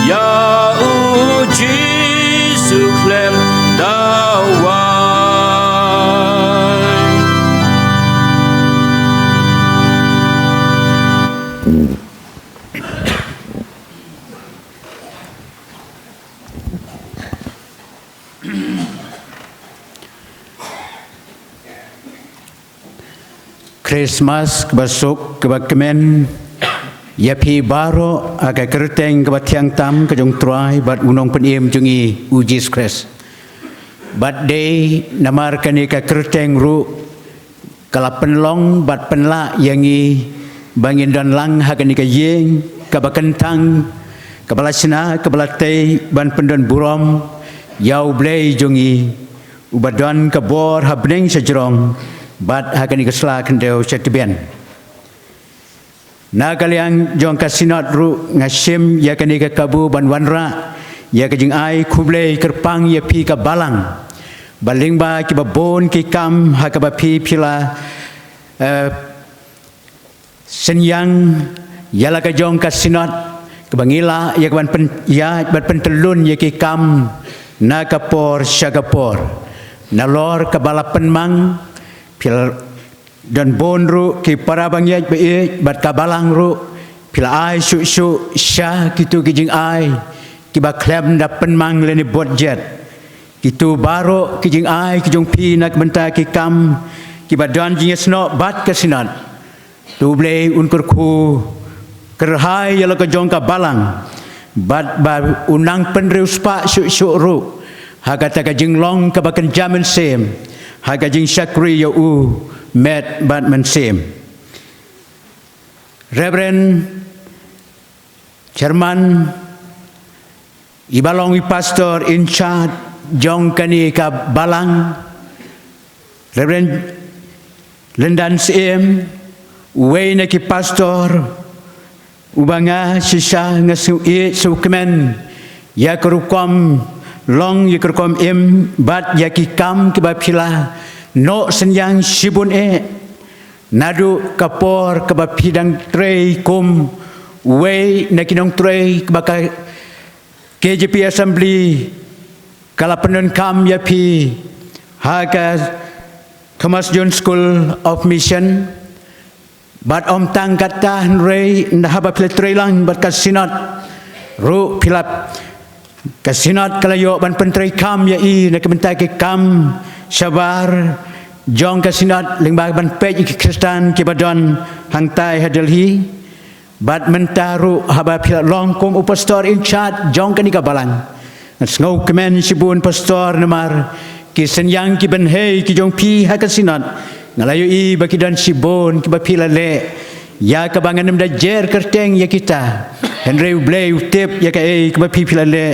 ïa u Jisu khlem da wad. Khristmas kaba suk kaba kmen ïa phi baroh ha ka kyrteng kaba thiang tam ka jong u Trai bad u Nongpynim jong ngi u Jisu Khrist. Bad dei namar kane ka kyrteng ruh ka la pynlong bad pynlah ïa ngi ba ngin don lang ha kane ka ïing kaba kyntang, kaba la shna, kaba la tei ban pyndon burom ïa U Blei jong ngi, uba don ka bor ha bneng sha jrong bad ha kane ka sla khyndew sha tbian. Na ka liang jong ka Synod ruh nga shim ïa kane ka kabu ban wanrah ïa ka jingai khublei kyrpang ïa phi ka Balang, ba lyngba kiba bun ki kam ha kaba phi phi la, eh, synñiang ïa la ka jong ka Synod, kaba ngi lah ïa ka ban pyn, ïa ban pyntyllun ïa ki kam na ka por sha ka por. Nalor kaba la pynmang, phi la don bun ruh ki para bangeit ba ïeit bad ka Balang ruh, phi la ai shuh shuh sha kito ki jingai kiba khlem da pynmang lane bud jet. Kito baroh ki jingai ki jong phi na ka bynta ki kam kiba don jingïasnoh bad ka Synod, to U Blei un kyrkhu kyrhai ïa la ka jong ka Balang, bad ba u nang pynriewspah shuh shuh ruh ha kata ka jinglong kaba kynja mynsiem ha ka jingshakri ïa u met bad mynsiem. Reverend Chairman, iba long i Pastor in charge jong kane ka Balang, Reverend Lyndan Syiem, uwei na ki Pastor uba nga shisha nga sngewsih sngewkmen ïa ka rukom long, ïa ka rukom im bad ïa ki kam kiba phi la noh synñiang shibun eh. Naduh ka por kaba phi dang trei kum uwei na ki nongtrei kaba ka K J P Assembly ka la pyndonkam ïa phi ha ka Thomas Jones School of Mission. Bad ym tang kata hynrei, ynda haba phi la trei lang bad ka Synod ruh, phi la, ka Synod ka la ïoh ban pyntreikam ïa i na ka bynta ki kam shabar jong ka Synod lyngba ban peit ïa ki Khristan kiba don hangtai ha Delhi. Bad mynta ruh haba phi la long kum u Pastor in charge jong kane ka Balang, nga sngewkmen shibun Pastor, namar ki synñiang ki bynhei ki jong phi ha ka Synod, nga la ïohi ba ki don shibun kiba phi la leh ïa kaba ngam da jer kyrteng ïa kita. Hynrei U Blei u tip ïa kaei kaba phi phi la leh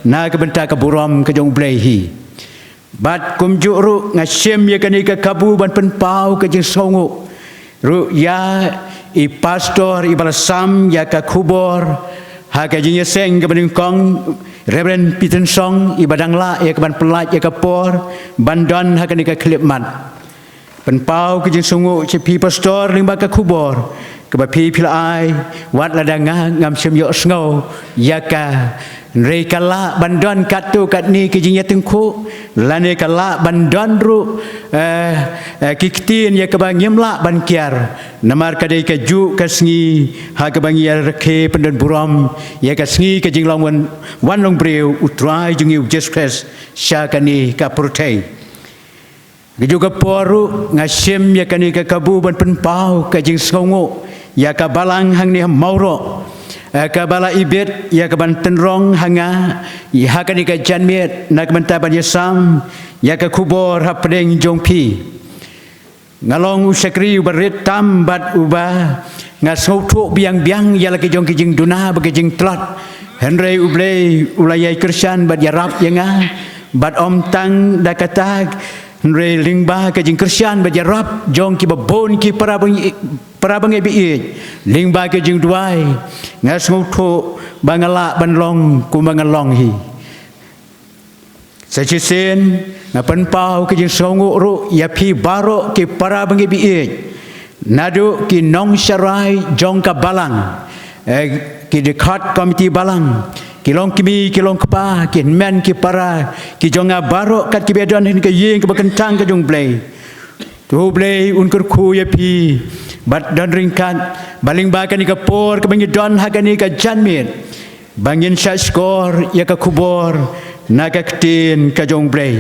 na ka bynta ka burom ka jong U Blei hi. Bad kumjuh ruh nga shim ïa kane ka kabu ban pynpaw ka jingsngewnguh ruh ïa i Pastor iba la sam ïa ka khubor ha ka jingïaseng kaba nyngkong, Reverend Peter Song, iba dang lah ïa ka ban pyllait ïa ka por ban don ha kane ka khyllipmat. Pynpaw ka jingsngewnguh sha phi Pastor lyngba ka khubor kaba phi phi la ai, wat lada nga ngam shym ïohsngew ïa ka. Hynrei ka lah ban don katto katne ka jingïatyngkhuh, lane ka lah ban don ruh, eh, eh, ki ktien ïa kaba ngim lah ban kiar. Namar ka dei kajuh ka sngi ha kaba ngi ïa rakhe pyndon burom ïa ka sngi ka jinglong wan, wan long briew U Trai jong ngi U Jisu Khrist sha kane ka pyrthei. Kajuh ka por ruh nga shim ïa kane ka kabu ban pynpaw ka jingsngewnguh ïa ka Balang hangne ha Mawroh, eh, kaba la ibit ïa ka ban tynrong ha nga, ïa ha kane ka janmiet na ka bynta ban ïasam ïa ka khubor hapdeng jong phi. Nga long u shakri uba rit tam bad uba nga sngewthuh biang biang ïa la ki jong ki jingduna bad ki jingtlot. Hynrei U Blei u la ïai kyrshan bad ïarap ïa nga, bad ym tang da kata, hynrei lyngba ka jingkyrshan bad ïarap jong kiba bun ki para bang, para bangeit ba ïeit, lyngba ka jingduwai, nga sngewthuh ba nga lah ban long kumba nga long hi. Sa shisien, nga pynpaw ka jingsngewnguh ruh ïa phi baroh ki para bangeit ba ïeit, naduh ki nongsharai jong ka Balang, eh, ki dkhot komiti Balang, ki longkmie, ki longkpa, ki hynmen, ki para, ki jong nga baroh kat kiba don ha kane ka ïing kaba kyntang ka jong U Blei. To U Blei un kyrkhu ïa phi bad don ryngkat, ba lyngba kane ka por kaba ngi don ha kane ka janmiet, ba ngin shahshkor ïa ka khubor na ka ktien ka jong U Blei.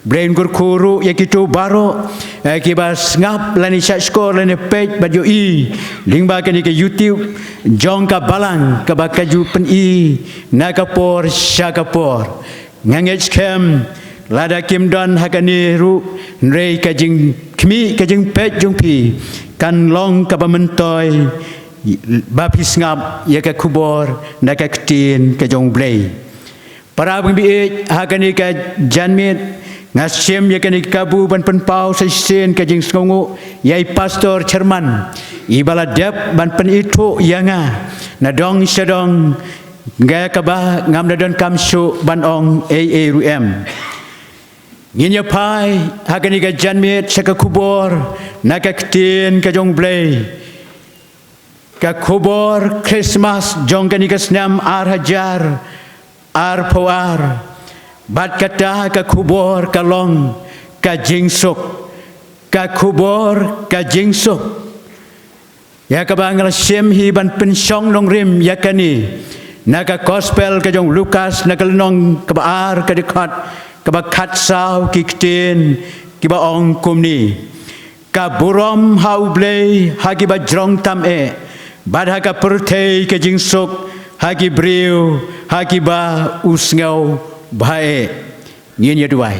U Blei un kyrkhu ruh ïa kito baroh, eh, kiba sngap lane shahshkor lane peit bad ïohi lyngba kane ka YouTube jong ka Balang kaba ka ju pyni na ka por sha ka por. Nga ngeit skhem lada kim don ha kane ruh, hynrei ka jingkhmih ka jingpeit jong phi kan long kaba myntoi ba phi sngap ïa ka khubor na ka ktien ka jong U Blei. Para bangeit, ha kane ka janmiet nga shim ïa kane ka kabu ban pynpaw sa shisien ka jingsngewnguh ïa i Pastor Chairman, iba la dep ban pynithuh ïa nga na dong sha dong, nga kaba ngam da donkam shuh ban ong ei ei ruh em. Ngin ïa phai ha kane ka janmiet sha ka khubor na ka ktien ka jong U Blei. Ka khubor Christmas jong kane ka snem ar hajar arphew ar. Bad kata ka khubor ka long ka jingsuk. Ka khubor ka jingsuk. Ïa kaba nga la shim hi ban pynshong nongrim ïa kane na ka Gospel ka jong u Lukas na ka lynnong kaba ar, ka dkhot kaba khatsaw, ki ktien kiba ong kumne: Ka burom ha U Blei ha kiba jrong tam eh, bad ha ka pyrthei ka jingsuk ha ki briew ha kiba u sngewbha eh. Ngin ïa duwai.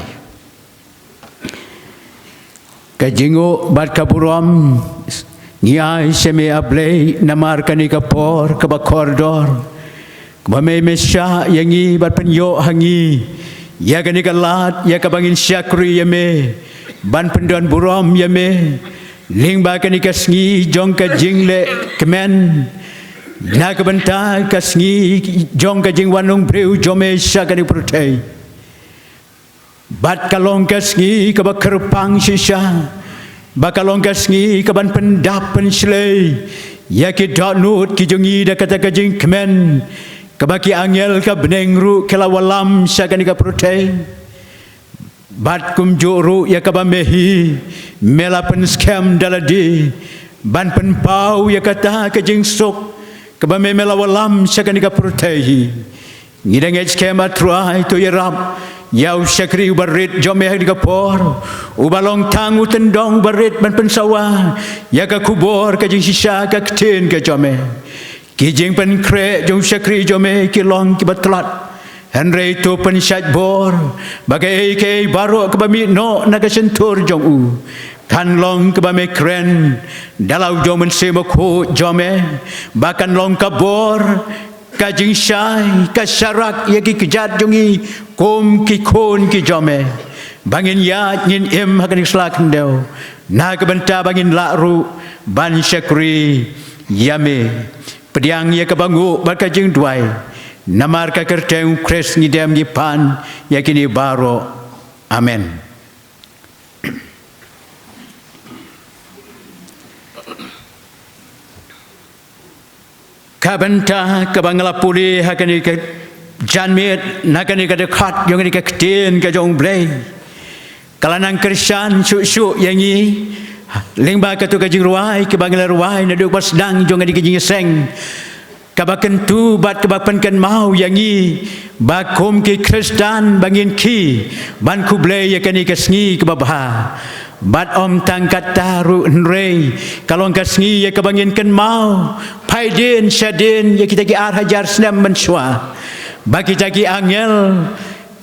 Ka jingnguh bad ka burom ngi ai sha me, A Blei, namar kane ka por kaba kordor, kaba me me shah ïa ngi bad pynïoh ha ngi ïa kane ka lad ïa kaba ngin shakri ïa me ban pyndon burom ïa me lyngba kane ka sngi jong ka jingleh kmen na ka bynta ka sngi jong ka jingwan long briew jong me sha kane ka pyrthei. Bad ka long ka sngi kaba kyrpang shisha, ba ka long ka sngi kaban pyndap pynshlei ïa ki dohnud ki jong ngi da kata ka jingkmen kaba ki angel ka bneng ruh ki la wallam sha kane ka pyrthei. Bad kumjuh ruh ïa kaba me hi me la pynskhem da lade ban pynpaw ïa kata ka jingsuk kaba me me la wallam sha kane ka pyrthei hi. Ngi da ngeit skhem, A Trai, to ïarap ïa u shakri uba rit jong me ha kane ka por, uba long tang u tyndong uba rit ban pynsawa ïa ka khubor ka jingshisha ka ktien ka jong me. Ki jingpynkhreh jong u shakri jong me ki long kiba tlot, hynrei to pynshait bor ba kaei kaei baroh kaba mih noh na ka shyntur jong u kan long kaba me kren da la u jong u Mynsiem Bakhuid jong me, ba kan long ka bor, ka jingshai, ka sharak ïa ki kjat jong ngi kum ki khun ki jong me, ba ngin ïaid ngin im ha kane ka sla khyndew na ka bynta ba ngin lah ruh ban shakri ïa me. Pdiang ïa kaba nguh bad ka jingduwai, namar ka kyrteng U Khrist ngi dem ngi pan ïa kine baroh. Amen. Ka bynta kaba nga la pule ha kane ka janmiet na kane ka dkhot jong kane ka ktien ka jong U Blei ka la nang kyrshan shuh shuh ïa ngi lyngba kato ka jingrwai kaba nga la rwai naduh ba sdang jong kane ka jingïaseng, kaba kyntu bad kaba pynkynmaw ïa ngi ba kum ki Khristan ba ngin khie ban khublei ïa kane ka sngi kaba bha. Bad ym tang kata ruh, hynrei ka long ka sngi ïa kaba ngin kynmaw phai dien shadien ïa kita ki ar hajar snem mynshuwa, ba kita ki angel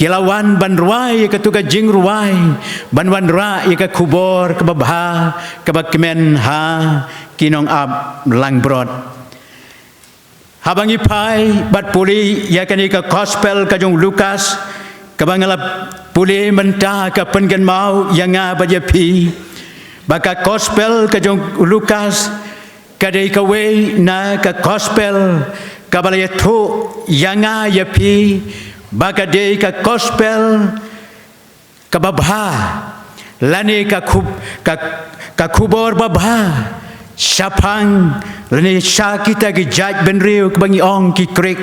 ki la wan ban rwai ïa kato ka jingrwai, ban wanrah ïa ka khubor kaba bha kaba kmen ha ki nongap langbrot. Haba ngi phai bad pule ïa kane ka Gospel ka jong u Lukas kaba nga la pule mynta, ka pynkynmaw ïa nga bad ïa phi ba ka Gospel ka jong u Lukas ka dei kawei na ka Gospel kaba la ïathuh ïa nga ïa phi ba ka dei ka Gospel kaba bha, lane ka khub-, ka, ka khubor babha shaphang, lane sha kita ki jaitbynriew kaba ngi ong ki Grik.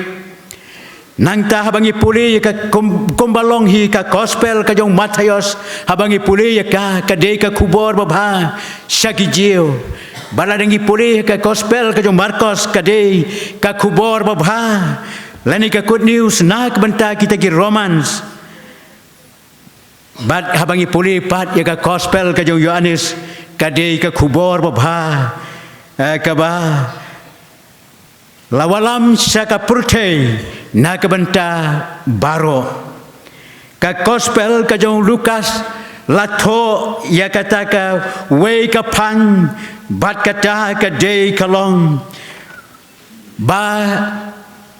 Nangta haba ngi pule ïa ka kum-, kumba long hi ka Gospel ka jong u Mathaios, haba ngi pule ïa ka, ka dei ka khubor babha sha ki Jiw. Bad lada ngi pule ïa ka Gospel ka jong u Markos, ka dei ka khubor babha, lane ka good news na ka bynta kita ki Romans. Bad haba ngi pule pat ïa ka Gospel ka jong u Ïoannis, ka dei ka khubor babha, eh, kaba la wallam sha ka pyrthei na ka bynta baroh. Ka Gospel ka jong u Lukas la thoh ïa kata kawei ka phang, bad kata ka dei ka long Ba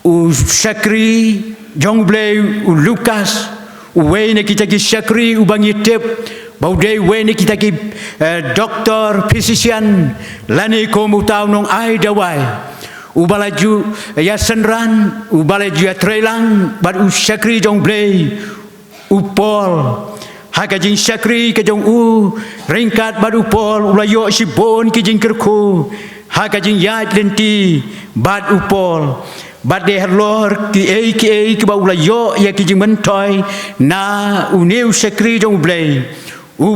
u shakri jong U Blei u Lukas, uwei na kita ki shakri uba ngi tip ba u dei uwei na kita ki, eh, doktor, physician, lane kum uta u nongai dawai, uba la ju ïasynran, uba la ju ïatreilang bad u shakri jong U Blei, u Paul. Ha ka jingshakri ka jong u ryngkat bad u Paul, u la ïoh shibun ki jingkyrkhu ha ka jingïaid lynti bad u Paul. Bad dei halor kiei kiei kiba u la ïoh ïa ki jingmyntoi na une u shakri jong U Blei, u,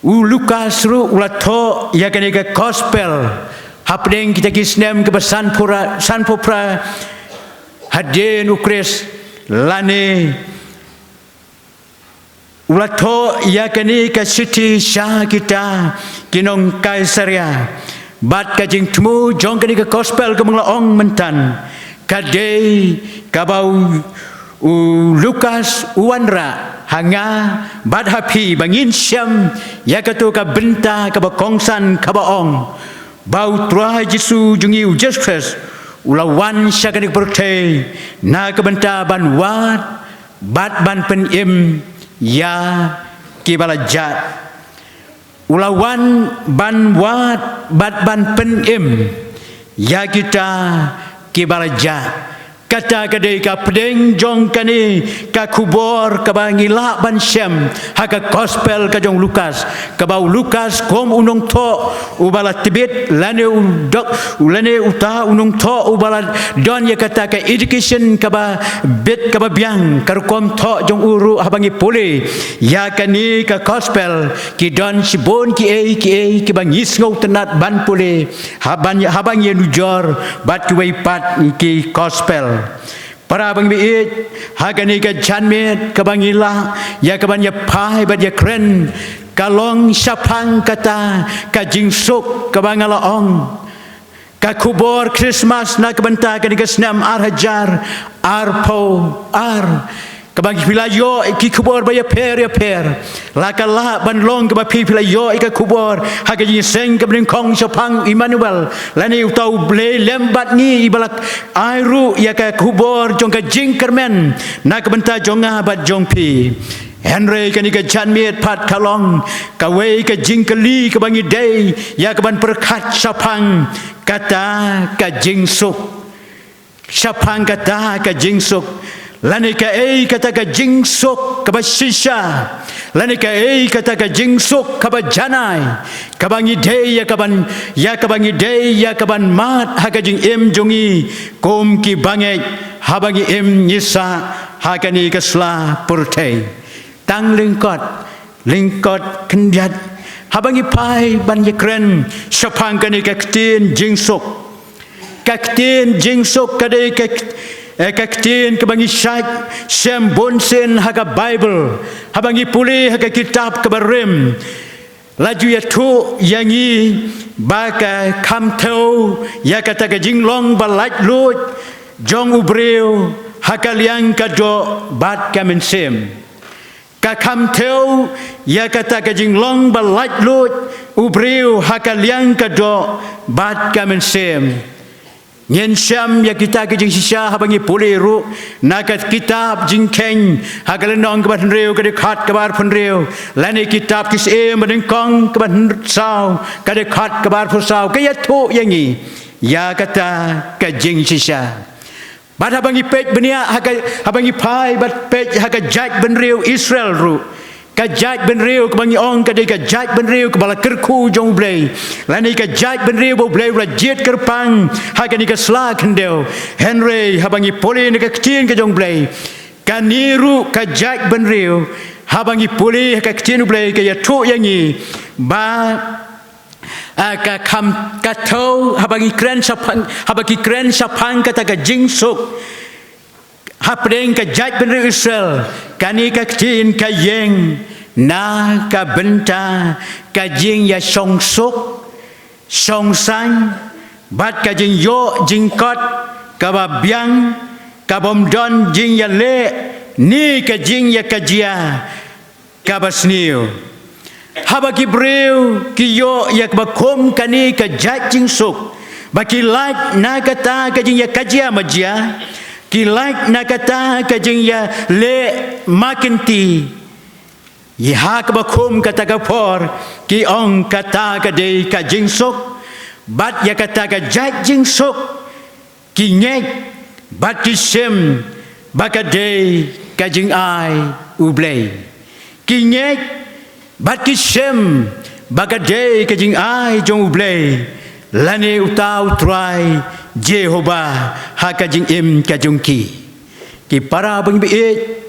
u Lukas ruh u la thoh ïa kane ka gospel hapdeng kita ki snem kiba sanphew phra, sanphew phra hadien u Khrist, lane u la thoh ïa kane ka shithi sha kita ki nong Kaisaria. Bad ka jingthmu jong kane ka gospel kaba nga la ong mynta, ka dei kaba u, u Lukas u wanrah ha nga bad ha phi ba ngin shem ïa kato ka bynta kaba kongsan kaba ong ba u Trai Jisu jong ngi u Jisu Khrist u la wan sha kane ka pyrthei na ka bynta ban wad bad ban pynim ïa kiba la jad. U la wan ban wad bad ban pynim ïa kita kiba la jad. Kata ka dei ka pdeng jong kane ka khubor kaba ngi lah ban shem ha ka gospel ka jong u Lukas, kaba u Lukas kum u nongthoh uba la tbit, lane u dok, lane uta u nongthoh uba la don ïa kata ka education kaba bit kaba biang, ka rukom thoh jong u ruh, haba ngi pule ïa kane ka gospel, ki don shibun kiei kiei kiba ngi sngewtynnad ban pule, haba ngi, haba ngi ïanujor bad kiwei pat ki gospel. Para bangeit, ha kane ka janmiet kaba ngi lah ïa kaban ïa phai bad ïa kren, ka long shaphang kata ka jingsuk kaba nga la ong. Ka khubor Christmas na ka bynta kane ka snem ar hajar arphew ar, kaba ngi phi la ïoh ki khubor ba ïapher ïapher. La ka lah ban long kaba phi phi la ïoh ïa ka khubor ha ka jingïaseng kaba nyngkong shaphang Immanuel, lane uta U Blei lem bad ngi, iba la ai ruh ïa ka khubor jong ka jingkyrmen na ka bynta jong nga bad jong phi. Hynrei kane ka janmiet pat ka long kawei ka jingkylli kaba ngi dei ïa kaban pyrkhat shaphang kata ka jingsuk. Shaphang kata ka jingsuk, lane kaei kata ka jingsuk kaba shisha, lane kaei kata ka jingsuk kaba janai, kaba ngi dei ïa kaban, ïa kaba ngi dei ïa kaban mad ha ka jingim jong ngi kum ki bangeit, haba ngi im ngi sah ha kane ka sla pyrthei. Tang lyngkot, lyngkot khyndiat, haba ngi phai ban ïa kren shaphang kane ka ktien jingsuk. Ka ktien jingsuk ka dei ka, eh, ka ktien kaba ngi shait shem bunsien ha ka Baibl. Haba ngi pule ha ka kitab kaba rim, la ju ïathuh ïa ngi ba ka kham thew ïa kata ka jinglong ba laitluid jong u briew ha ka liang ka doh bad ka mynsiem. Ka kham thew ïa kata ka jinglong ba laitluid u briew ha ka liang ka doh bad ka mynsiem. Ngin shem ïa kita ki jingshisha haba ngi pule ruh na ka kitab Jingkheiñ ha ka lynnong kaba hynriew ka dkhot kaba arphew hynriew, lane kitab Ki Syiem ba nyngkong kaba hynriew saw ka dkhot kaba arphew saw, ka ïathuh ïa ngi ïa kata ka jingshisha. Bad haba ngi peit bniah ha ka, haba ngi phai bad peit ha ka jaitbynriew Israel ruh, ka jaitbynriew kaba ngi ong ka dei ka jaitbynriew kaba la kyrkhu jong U Blei, lane ka jaitbynriew ba U Blei u la jied kyrpang ha kane ka sla khyndew. Hynrei haba ngi pule na ka ktien ka jong U Blei, kane ruh ka jaitbynriew, haba ngi pule ha ka ktien U Blei, ka ïathuh ïa ngi ba, ah, ka kham, ka thew, haba ngi kren shaphang, haba ki kren shaphang kata ka jingsuk hapdeng ka jaitbynriew Israel, kane ka ktien ka ïeng na ka bynta ka jingïashong suk, shong saiñ, bad ka jingïoh jingkot kaba biang, kabym don jingïaleh ne ka jingïakajia kaba sniew. Haba ki briew ki ïoh ïa kaba kum kane ka jait jingsuk, Ba ki lait na kata ka jingïakajia majia, ki lait na kata ka jingïaleh makynti. Ïa ha kaba khum kata ka por, ki ong kata ka dei ka jingsuk. Bad ïa kata ka jait jingsuk, ki ngeit, bad ki shim, ba ka dei ka jingai U Blei. Ki ngeit, bad ki shim, ba ka dei ka jingai jong U Blei, lane uta U Trai Jehobah, ha ka jingim ka jong ki. Ki para bangeit,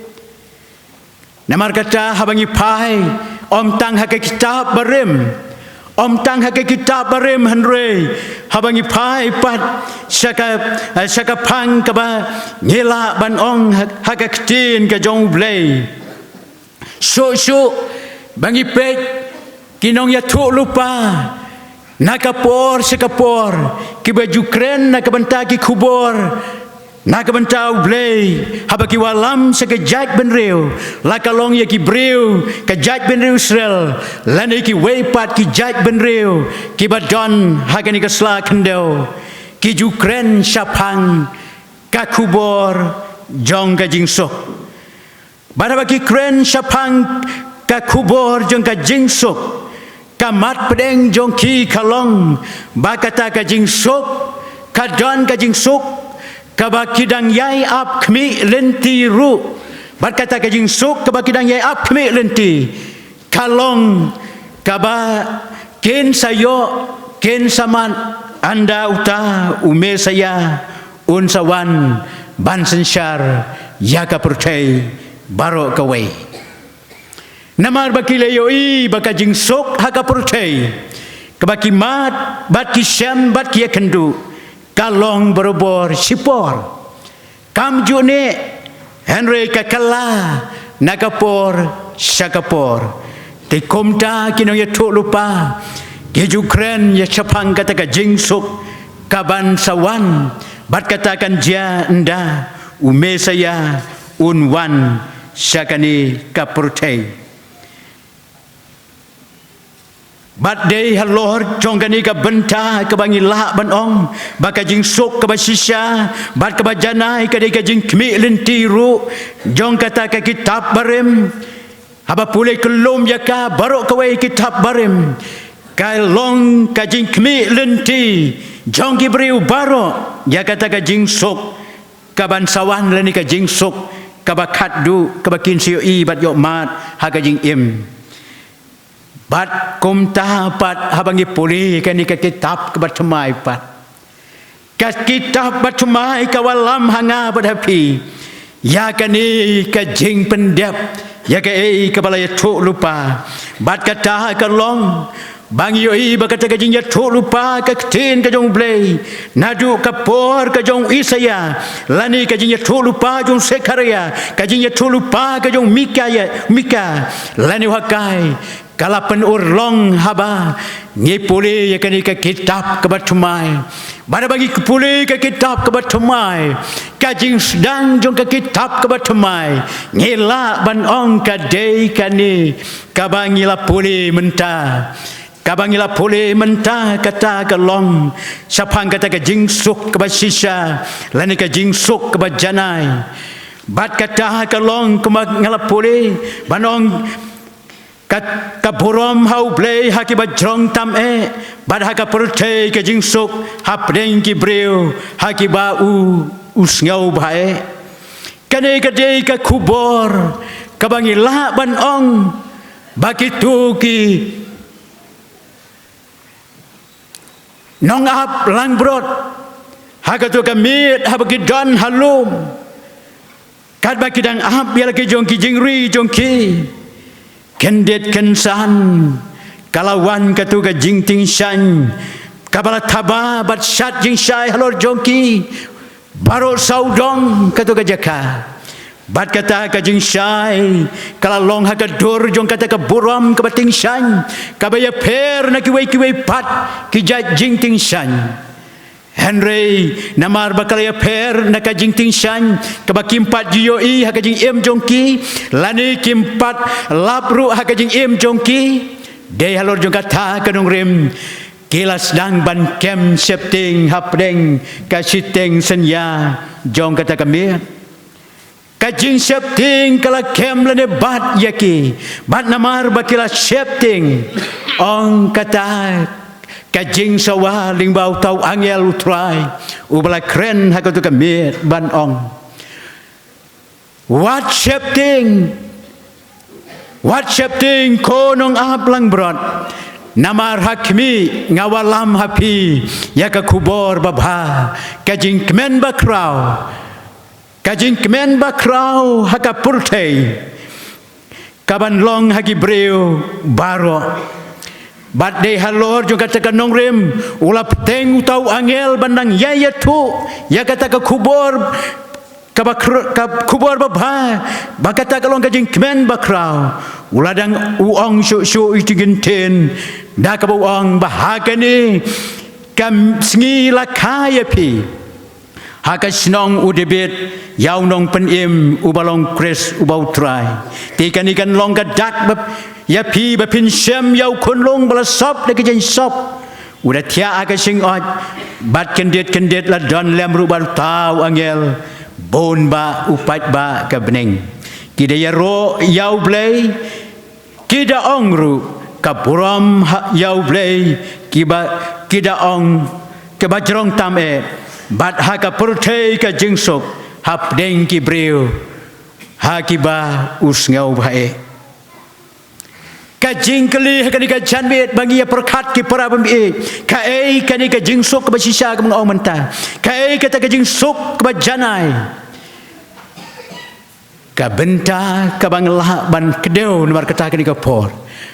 namar kata haba ngi phai, ym tang ha ka kitab barim, ym tang ha ka kitab barim hynrei, haba ngi phai pat, sha ka, eh, sha ka phang kaba ngi lah ban ong ha, ha ka ktien ka jong U Blei. Shuh shuh, ba ngi peit, ki nongïathuhlypa, na ka por sha ka por, kiba ju kren na ka bynta ki khubor, na ka bynta U Blei, haba ki wallam sha ka jaitbynriew, la ka long ïa ki briew, ka jaitbynriew Israel, lane kiwei pat ki jaitbynriew, kiba don, ha kane ka sla khyndew, ki ju kren shaphang, ka khubor, jong ka jingsuk. Bad haba ki kren shaphang ka khubor jong ka jingsuk, ka mat pdeng jong ki ka long, ba kata ka jingsuk, ka don ka jingsuk, kaba ki dang ïai ap khmih lynti ruh, bad kata ka jingsuk, kaba ki dang ïai ap khmih lynti, ka long, kaba kin sa ïoh, kin sa mad, ynda uta, U Messaïah, un sa wan, ban synshar, ïa ka pyrthei, baroh kawei. Namar ba ki la ïohi, ba ka jingsuk, ha ka pyrthei, kaba ki mad, bad ki shem, bad ki ïakynduh, ka long barabor shipor. Kam ju neh, hynrei ka kylla, na ka por, sha ka por. Te kumta ki nongïathuhlypa, ki ju kren ïa shaphang kata ka jingsuk, kaban sa wan, bad kata kan jia ynda, U Messaïah, un wan, sha kane ka pyrthei. Bad dei halor jong kane ka bynta kaba ngi lah ban ong, ba ka jingsuk kaba shisha, bad kaba janai ka dei ka jingkhmih lynti ruh, jong kata ka kitab barim, haba pule kyllum ïa ka baroh kawei kitab barim, ka long ka jingkhmih lynti, jong ki briew baroh, ïa kata ka jingsuk, kaban sa wan lane ka jingsuk, kaba khatduh, kaba kin sa ïohi bad ïoh mad, ha ka jingim. Bad kumta pat haba ngi pule kane ka kitab kaba thymmai pat. Ka kitab ba thymmai ka wallam ha nga bad ha phi. Ïa kane ka jingpyndep. Ïa kaei kaba la ïathuhlypa. Bad kata ka long. Ba ngi ïohi ba kata ka jingïathuhlypa ka ktien ka jong U Blei. Naduh ka por ka jong u Isaïah. Lane ka jingïathuhlypa jong u Sekhariah. Ka jingïathuhlypa ka jong u Mika ïa, Mika. Lane u Haggai. Ka la pynurlong haba ngi pule ïa kane ka kitab kaba thymmai. Bad haba ngi pule ka kitab kaba thymmai, ka jingsdang jong ka kitab kaba thymmai, ngi lah ban ong ka dei kane kaba ngi la pule mynta. Kaba ngi la pule mynta kata ka long shaphang kata ka jingsuk kaba shisha lane ka jingsuk kaba janai. Bad kata ka long kumba ngi la pule ban ong ka, ka burom ha U Blei ha kiba jrong tam eh, bad ha ka pyrthei ka jingsuk hapdeng ki briew ha kiba u, u sngewbha eh. Kane ka dei ka khubor kaba ngi lah ban ong ba kito ki nongap langbrot ha kato ka miet haba ki don ha lum. Katba ki dang ap ïa la ki jong ki jingri jong ki. Kyndit kynsan ka la wan kato ka jingtyngshaiñ kaba la thaba bad shat jingshai halor jong ki. Baroh sawdong kato ka jaka. Bad kata ka jingshai ka la long ha ka dur jong kata ka burom kaba tyngshaiñ, kaba ïapher na kiwei kiwei pat ki jait jingtyngshaiñ. Hynrei namar ba ka la ïapher na ka jingtyngshaiñ kaba kim pat ju ïohi ha ka jingim jong ki, lane kim pat lap ruh ha ka jingim jong ki. Dei halor jong kata ka nongrim Ki la sdang ban kem sheptieng hapdeng ka shiteng synñia jong kata ka miet. Ka jingsheptieng ka la kem lane bat ïa ki, bad namar ba ki la sheptieng, ong kata ka jingsawa lyngba uta u angel U Trai uba la kren ha kato ka miet ban ong, wat sheptieng, wat sheptieng ko nongap langbrot. Namar ha khmih, nga wallam ha phi ïa ka khubor babha, ka jingkmen bakhraw, ka jingkmen bakhraw ha ka pyrthei kaban long ha ki briew baroh. Bad dei halor jong kata ka nongrim u la pteng uta u angel ban nang ïai ïathuh ïa kata ka khubor, kaba khr-, ka khubor babha, ba kata ka long ka jingkmen bakhraw. U la dang u ong shuh shuh ïa ki jingkynthih, da kaba u ong ba ha kane ka sngi la kha ïa phi ha ka shnong u Dabid ïa u Nongpynim uba long Khrist uba U Trai. Te kane kan long ka dak ba ïa phi ba phin shem ïa u khunlung ba la sop da ki jingsop, uba la thiah ha ka shingoit, bad kyndit kyndit la don lem ruh bad uta u angel, bun bah u paidbah ka bneng. Ki da ïaroh ïa U Blei, ki da ong ruh, ka burom ha ïa U Blei, kiba, ki da ong, kiba jrong tam eh, bad ha ka pyrthei ka jingsuk hapdeng ki briew ha kiba u sngewbha eh. Ka jingkylli ha kane ka janmiet ba ngi ïa pyrkhat ki para bangeit, kaei kane ka jingsuk kaba shisha kaba nga ong mynta? Kaei kata ka jingsuk kaba janai? Ka bynta kaba nga lah ban kdew namar kata kane ka por,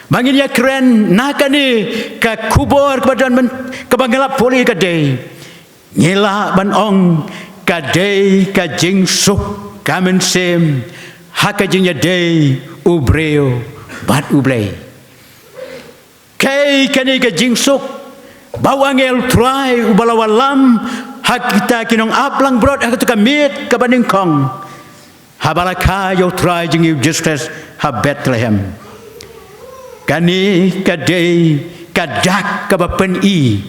ba ngin ïa kren na kane ka khubor kaba don myn-, kaba nga lah pule ka dei, ngi lah ban ong ka dei ka jingsuk ka mynsiem ha ka jingïadei u briew bad U Blei. Kaei kane ka jingsuk ba u angel U Trai uba la wallam ha kita ki nongap langbrot ha kato ka miet kaba nyngkong, haba la kha ïa U Trai jong ngi U Jisu Khrist ha Bethlehem? Kane ka dei ka dak kaba pyni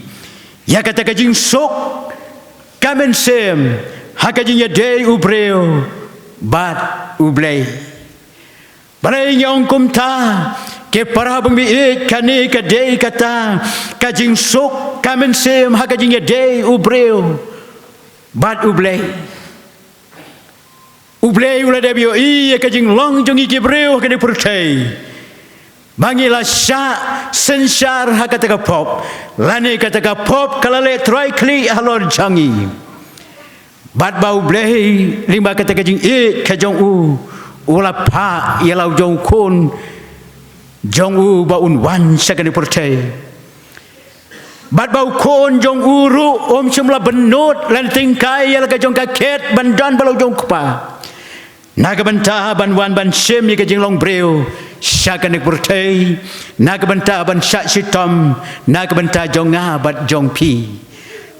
ïa kata ka jingsuk ka mynsiem ha ka jingïadei u briew bad U Blei. Balei ngi ong kumta? Ki para bangeit, kane ka dei kata ka jingsuk ka mynsiem ha ka jingïadei u briew bad U Blei. U Blei u la dep ïohi ïa ka jinglong jong ngi ki briew ha kane ka pyrthei, ba ngi la shah synshar ha kata ka pop, lane kata ka pop ka la leh trai khlieh halor jong ngi. Bad ba U Blei lyngba kata ka jingïeit ka jong u, u la phah ïa la u jong u khun jong u ba un wan sha kane ka pyrthei. Bad ba u khun jong u ruh um shym la bynnud lane tyngkai ïa la ka jong ka khet ban don bad la u jong u kpa, na ka bynta ban wan ban shim ïa ka jinglong briew sha kane ka pyrthei, na ka bynta ban shah shitom na ka bynta jong nga bad jong phi.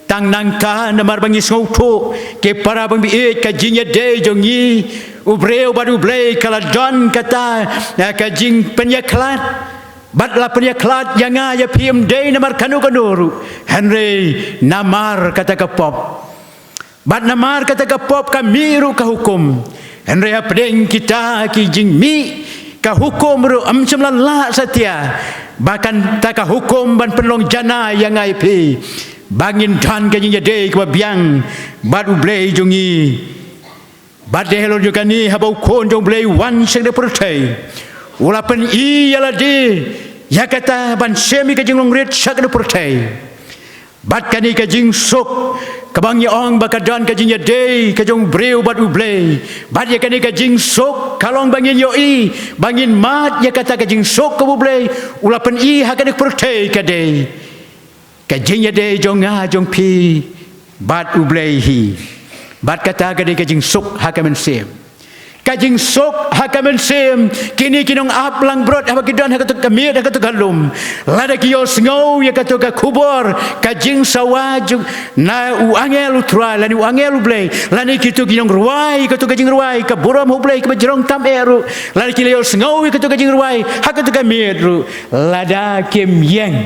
Tang nangta namar ba ngi sngewthuh, ki para bangeit, ka jingïadei jong ngi u briew bad U Blei ka la don kata, eh, ka jingpynïakhlad. Bad la pynïakhlad ïa nga ïa phi, ym dei namar kano kano ruh, hynrei namar kata ka pop. Bad namar kata ka pop ka mih ruh ka hukum. Hynrei hapdeng kita ki jingmih ka hukum ruh, ym shym la lah satia ba kata ka hukum ban pynlong janai ïa nga ïa phi, ba ngin don ka jingïadei kaba biang bad U Blei jong ngi. Bad dei halor jong kane, haba u khun jong U Blei u wan sha kane ka pyrthei, u la pyni ïa lade ïa kata ban shim ïa ka jinglong rit sha kane ka pyrthei. Bad kane ka jingsuk kaba ngi ong ba ka don ka jingïadei ka jong u briew bad U Blei, bad ïa kane ka jingsuk ka long ba ngin ïohi, ba ngin mad ïa kata ka jingsuk kaba U Blei u la pyni ha kane ka pyrthei, ka dei ka jingïadei jong nga jong phi bad U Blei hi. Bad kata ka dei ka jingsuk ha ka mynsiem. Ka jingsuk ha ka mynsiem, kine ki nongap langbrot haba ki don ha kato ka miet, ha kato ka lum, lada ki ïohsngew ïa kato ka khubor, ka jingsawa jong, na u angel U Trai lane u angel U Blei, lane kito ki nongrwai kato ka jingrwai, ka burom ha U Blei kaba jrong tam eh ruh, lada ki la ïohsngew ïa kato ka jingrwai ha kato ka miet ruh, lada kim ïeng,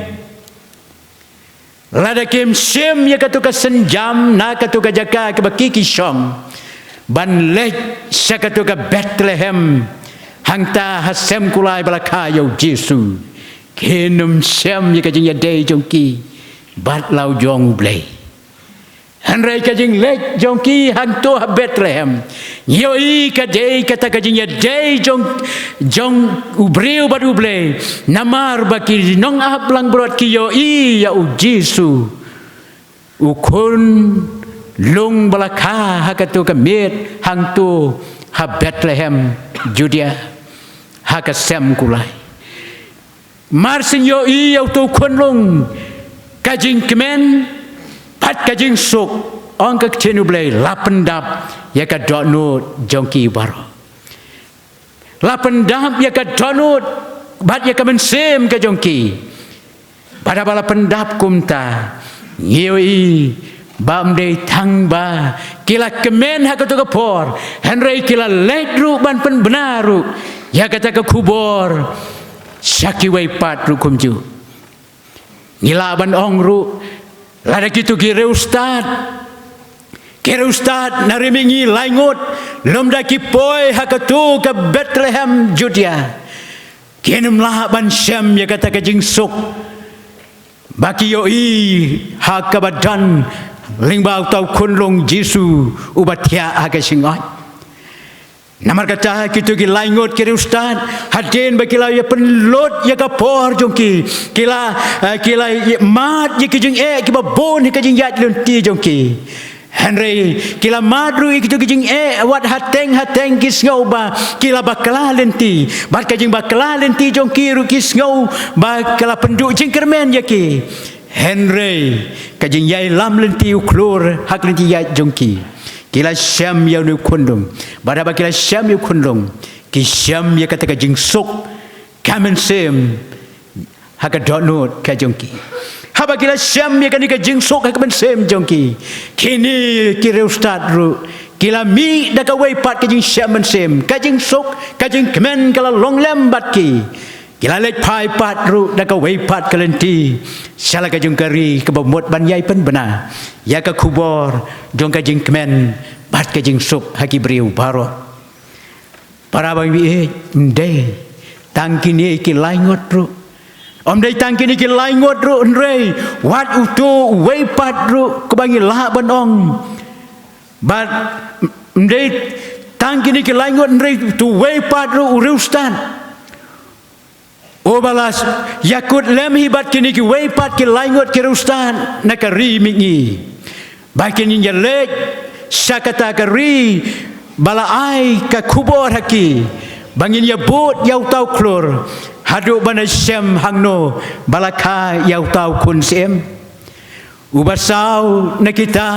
Lada kim shim ïa kato ka sienjam na kato ka jaka kaba ki ki shong ban leit sha kato ka Bethlehem hangta ha sem kulai ba la kha ïa u Jisu, kin ym shim ïa ka jingïadei jong ki bad la u jong U Blei. Hynrei ka jingleit jong ki hangto ha Bethlehem, ngi ïohi ka dei kata ka jingïadei jong, jong u briew bad U Blei. Namar ba ki nongap langbrot ki ïohi ïa u Jisu, u khunlung ba la kha ha kato ka miet hangto ha Bethlehem Judia, ha ka sem kulai. Mar syn ïohi ïa uto u khunlung, ka jingkmen bad ka jingsuk, ong ka ktien U Blei, la pyndap ïa ka dohnud jong ki baroh. La pyndap ïa ka dohnud bad ïa ka mynsiem ka jong ki. Bad haba la pyndap kumta, ngi ïohi ba ym dei tang ba ki la kmen ha kato ka por, hynrei ki la leit ruh ban pynbna ruh ïa kata ka khubor sha kiwei pat ruh kumjuh. Ngi lah ban ong ruh, lada kito ki riewstad, ki riewstad na ri mihngi laingut, lymda ki poi ha kato ka Bethlehem Judia, kin ym lah ban shem ïa kata ka jingsuk ba ki ïohi ha kaba don lyngba uta u khunlung Jisu uba thiah ha ka shyngoid. Namar kata kito ki laingut ki riewstad, hadien ba ki la ïa pynlut ïa ka por jong ki, ki la, eh, ki la ïa mad ïa ki jingeh kiba bun ha ka jingïaid lynti jong ki. Hynrei ki la mad ruh ïa kito ki jingeh wat hateng hateng, ki sngew ba ki la bakla lynti. Bad ka jingbakla lynti jong ki ruh ki sngew ba ka la pynduh jingkyrmen ïa ki. Hynrei ka jingïalam lynti u khlur ha ka lynti ïaid jong ki. Ki la shem ïa une u khunlung. Bad haba ki la shem ïa u khunlung, ki shem ïa kata ka jingsuk ka mynsiem ha ka dohnud ka jong ki. Haba ki la shem ïa kane ka jingsuk ha ka mynsiem jong ki, kine ki riewstad ruh ki la mih da kawei pat ka jingshem mynsiem, ka jingsuk, ka jingkmen ka la long lem bad ki. Ki la leit phai pat ruh da kawei pat ka lynti sha la ka jong ka ri kaba mut ban ïai pynbna ïa ka khubor jong ka jingkmen bad ka jingsuk ha ki briew baroh. Para bangeit, ym dei tang kine ki laingut ruh. Ym dei tang kine ki laingut ruh, hynrei wat uto uwei pat ruh kaba ngi lah ban ong. Bad ym dei tang kine ki laingut, hynrei uto uwei pat ruh u riewstad uba la ïakut lem hi bad kine kiwei pat ki laingut ki riewstad na ka ri mihngi, ba kin ïaleit sha kata ka ri ba la ai ka khubor ha ki, ba ngin ïabud ïa uta u khlur, haduh ban ïashem hangno ba la kha ïa uta u khun syiem. Uba saw na kita,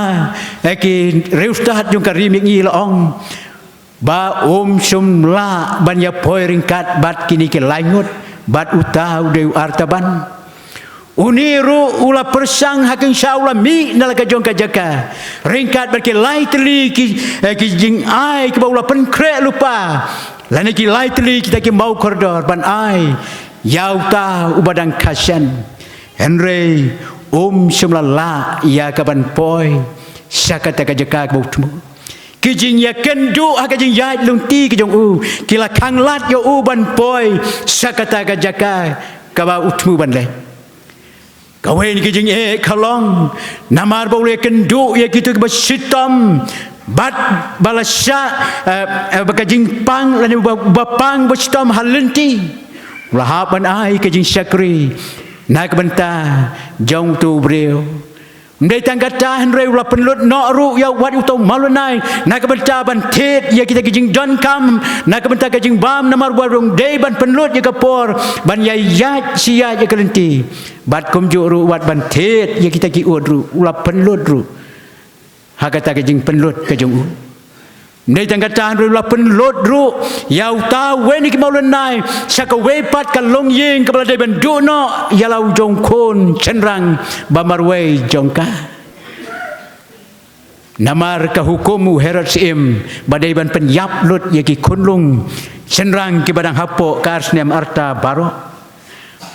eh, ki riewstad jong ka ri mihngi la ong ba um shym lah ban ïapoi ryngkat bad kine ki laingut, bad uta u dei u Artaban. Une ruh u la pyrshang ha ka jingshisha, u la mih na la ka jong ka jaka ryngkat bad ki lai tylli ki, eh, ki jingai kiba u la pynkhreh lypa, lane ki lai tylli kita ki maw kordor ban ai ïa uta uba dang kha shen. Hynrei um shym la lah ïa ka ban poi sha kata ka jaka kaba u thmu. Ki jingïakynduh ha ka jingïaid lynti ka jong u ki la khanglad ïa u ban poi sha kata ka jaka kaba u thmu ban leit. Kawei na ki jingeh ka long namar ba u la ïakynduh ïa kito kiba shitom bad ba la shah, eh, eh, ba ka jingpang lane ba, ba pang ba shitom ha lynti. U la hap ban ai ka jingshakri na ka bynta jong uto u briew. Ym dei tang kata, hynrei u la pynlut noh ruh ïa wat uto u mawlynnai na ka bynta ban thied ïa kita ki jingdonkam na ka bynta ka jingbam, namar ba u dei ban pynlut ïa ka por ban ïaid shi ïaid ïa ka lynti. Bad kumjuh ruh wat ban thied ïa kita ki ud ruh u la pynlut ruh ha kata ka jingpynlut ka jong u. Ym dei tang kata, hynrei u la pynlut ruh ïa uta uwei na ki mawlynnai sha kawei pat ka longïing kaba la dei ban duh noh ïa la u jong khun shynrang ba marwei jong ka. Namar ka hukum u Herod Syiem ba dei ban pynïap lut ïa ki khunlung shynrang kiba dang hapoh ka ar snem arta baroh.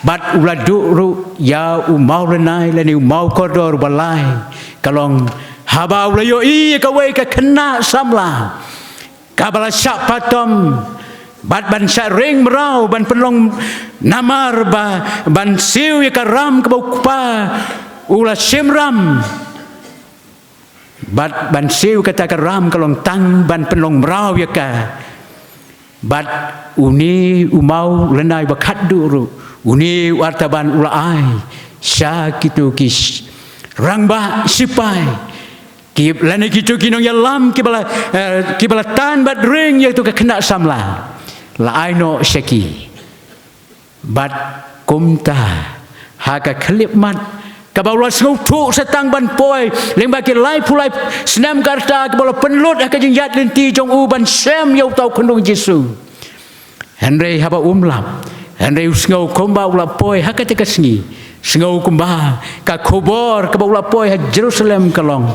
Bad u la duh ruh ïa u maw lynnai lane u maw kordor ba lai. Ka long haba u la ïohi ïa kawei ka khynnah samla kaba la shah patom bad ban shah ring mraw ban pynlong namar ba ban siew ïa ka ram kaba u kpa u la shim ram. Bad ban siew kata ka ram ka long tang ban pynlong mraw ïa ka. Bad une u maw lynnai ba khatduh ruh, une u artaban u la ai sha kito ki sh-, rangbah sipai, ki lane kito ki nongïalam kiba la, eh, kiba la tan bad ring ïa kito ka khynnah samla, la ai noh sha ki. Bad kumta ha ka khyllipmat kaba u la sngewthuh sa tang ban poi lyngba ki laiphew lai snem ka rta kaba u la pynlut ha ka jingïaid lynti jong u ban shem ïa uta u khunlung Jisu. Hynrei haba um lap, hynrei u sngew kumba u la poi ha kata ka sngi, sngew kumba ka khubor kaba u la poi ha Jerusalem ka long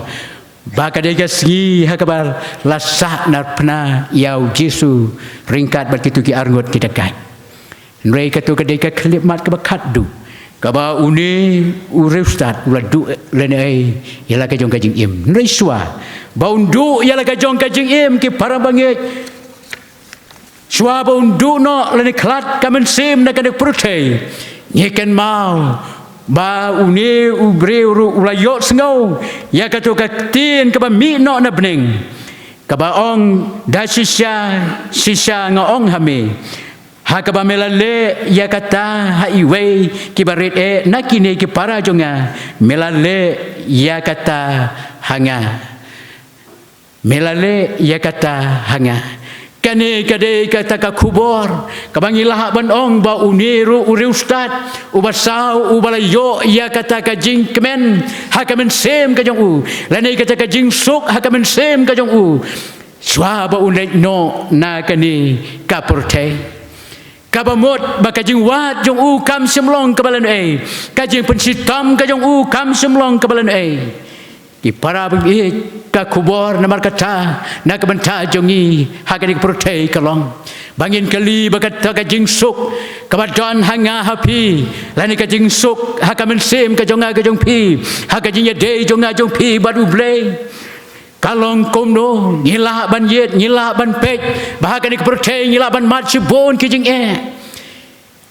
ba ka dei ka sngi ha kaba la sah narphna ïa u Jisu ryngkat bad kito ki arngut ki dakaid. Hynrei kato ka dei ka khyllipmat kaba khatduh kaba une u riewstad u la duh lane ai ïa la ka jong ka jingim. Hynrei shuwa ba un duh ïa la ka jong ka jingim, ki para bangeit, shuwa ba un duh noh lane khlad ka mynsiem na kane ka pyrthei, ngi kynmaw ba une u briew ruh u la ïohsngew ïa kato ka ktien kaba mih noh na bneng kaba ong, da shisha shisha nga ong ha me, ha kaba me la leh ïa kata ha iwei kiba rit eh na kine ki para jong nga, me la leh ïa kata ha nga. Me la leh ïa kata ha nga. Kane ka dei kata ka khubor kaba ngi lah ban ong ba une ruh u riewstad uba saw uba la ïoh ïa kata ka jingkmen ha ka mynsiem ka jong u, lane kata ka jingsuk ha ka mynsiem ka jong u, shuwa ba un leit noh na kane ka pyrthei. Kaba mut ba ka jingwad jong u kam shym long kaba lane, ka jingpynshitom ka jong u kam shym long kaba lane. Ki para bangeit, ka khubor namar kata na ka bynta jong ngi ha kane ka pyrthei ka long ba ngin kylli ba kata ka jingsuk kaba don ha nga ha phi, lane ka jingsuk ha ka mynsiem ka jong nga ka jong phi, ha ka jingïadei jong nga jong phi bad U Blei, ka long kumno. Ngi lah ban ïeit, ngi lah ban peit ba ha kane ka pyrthei ngi lah ban mad shibun ki jingeh.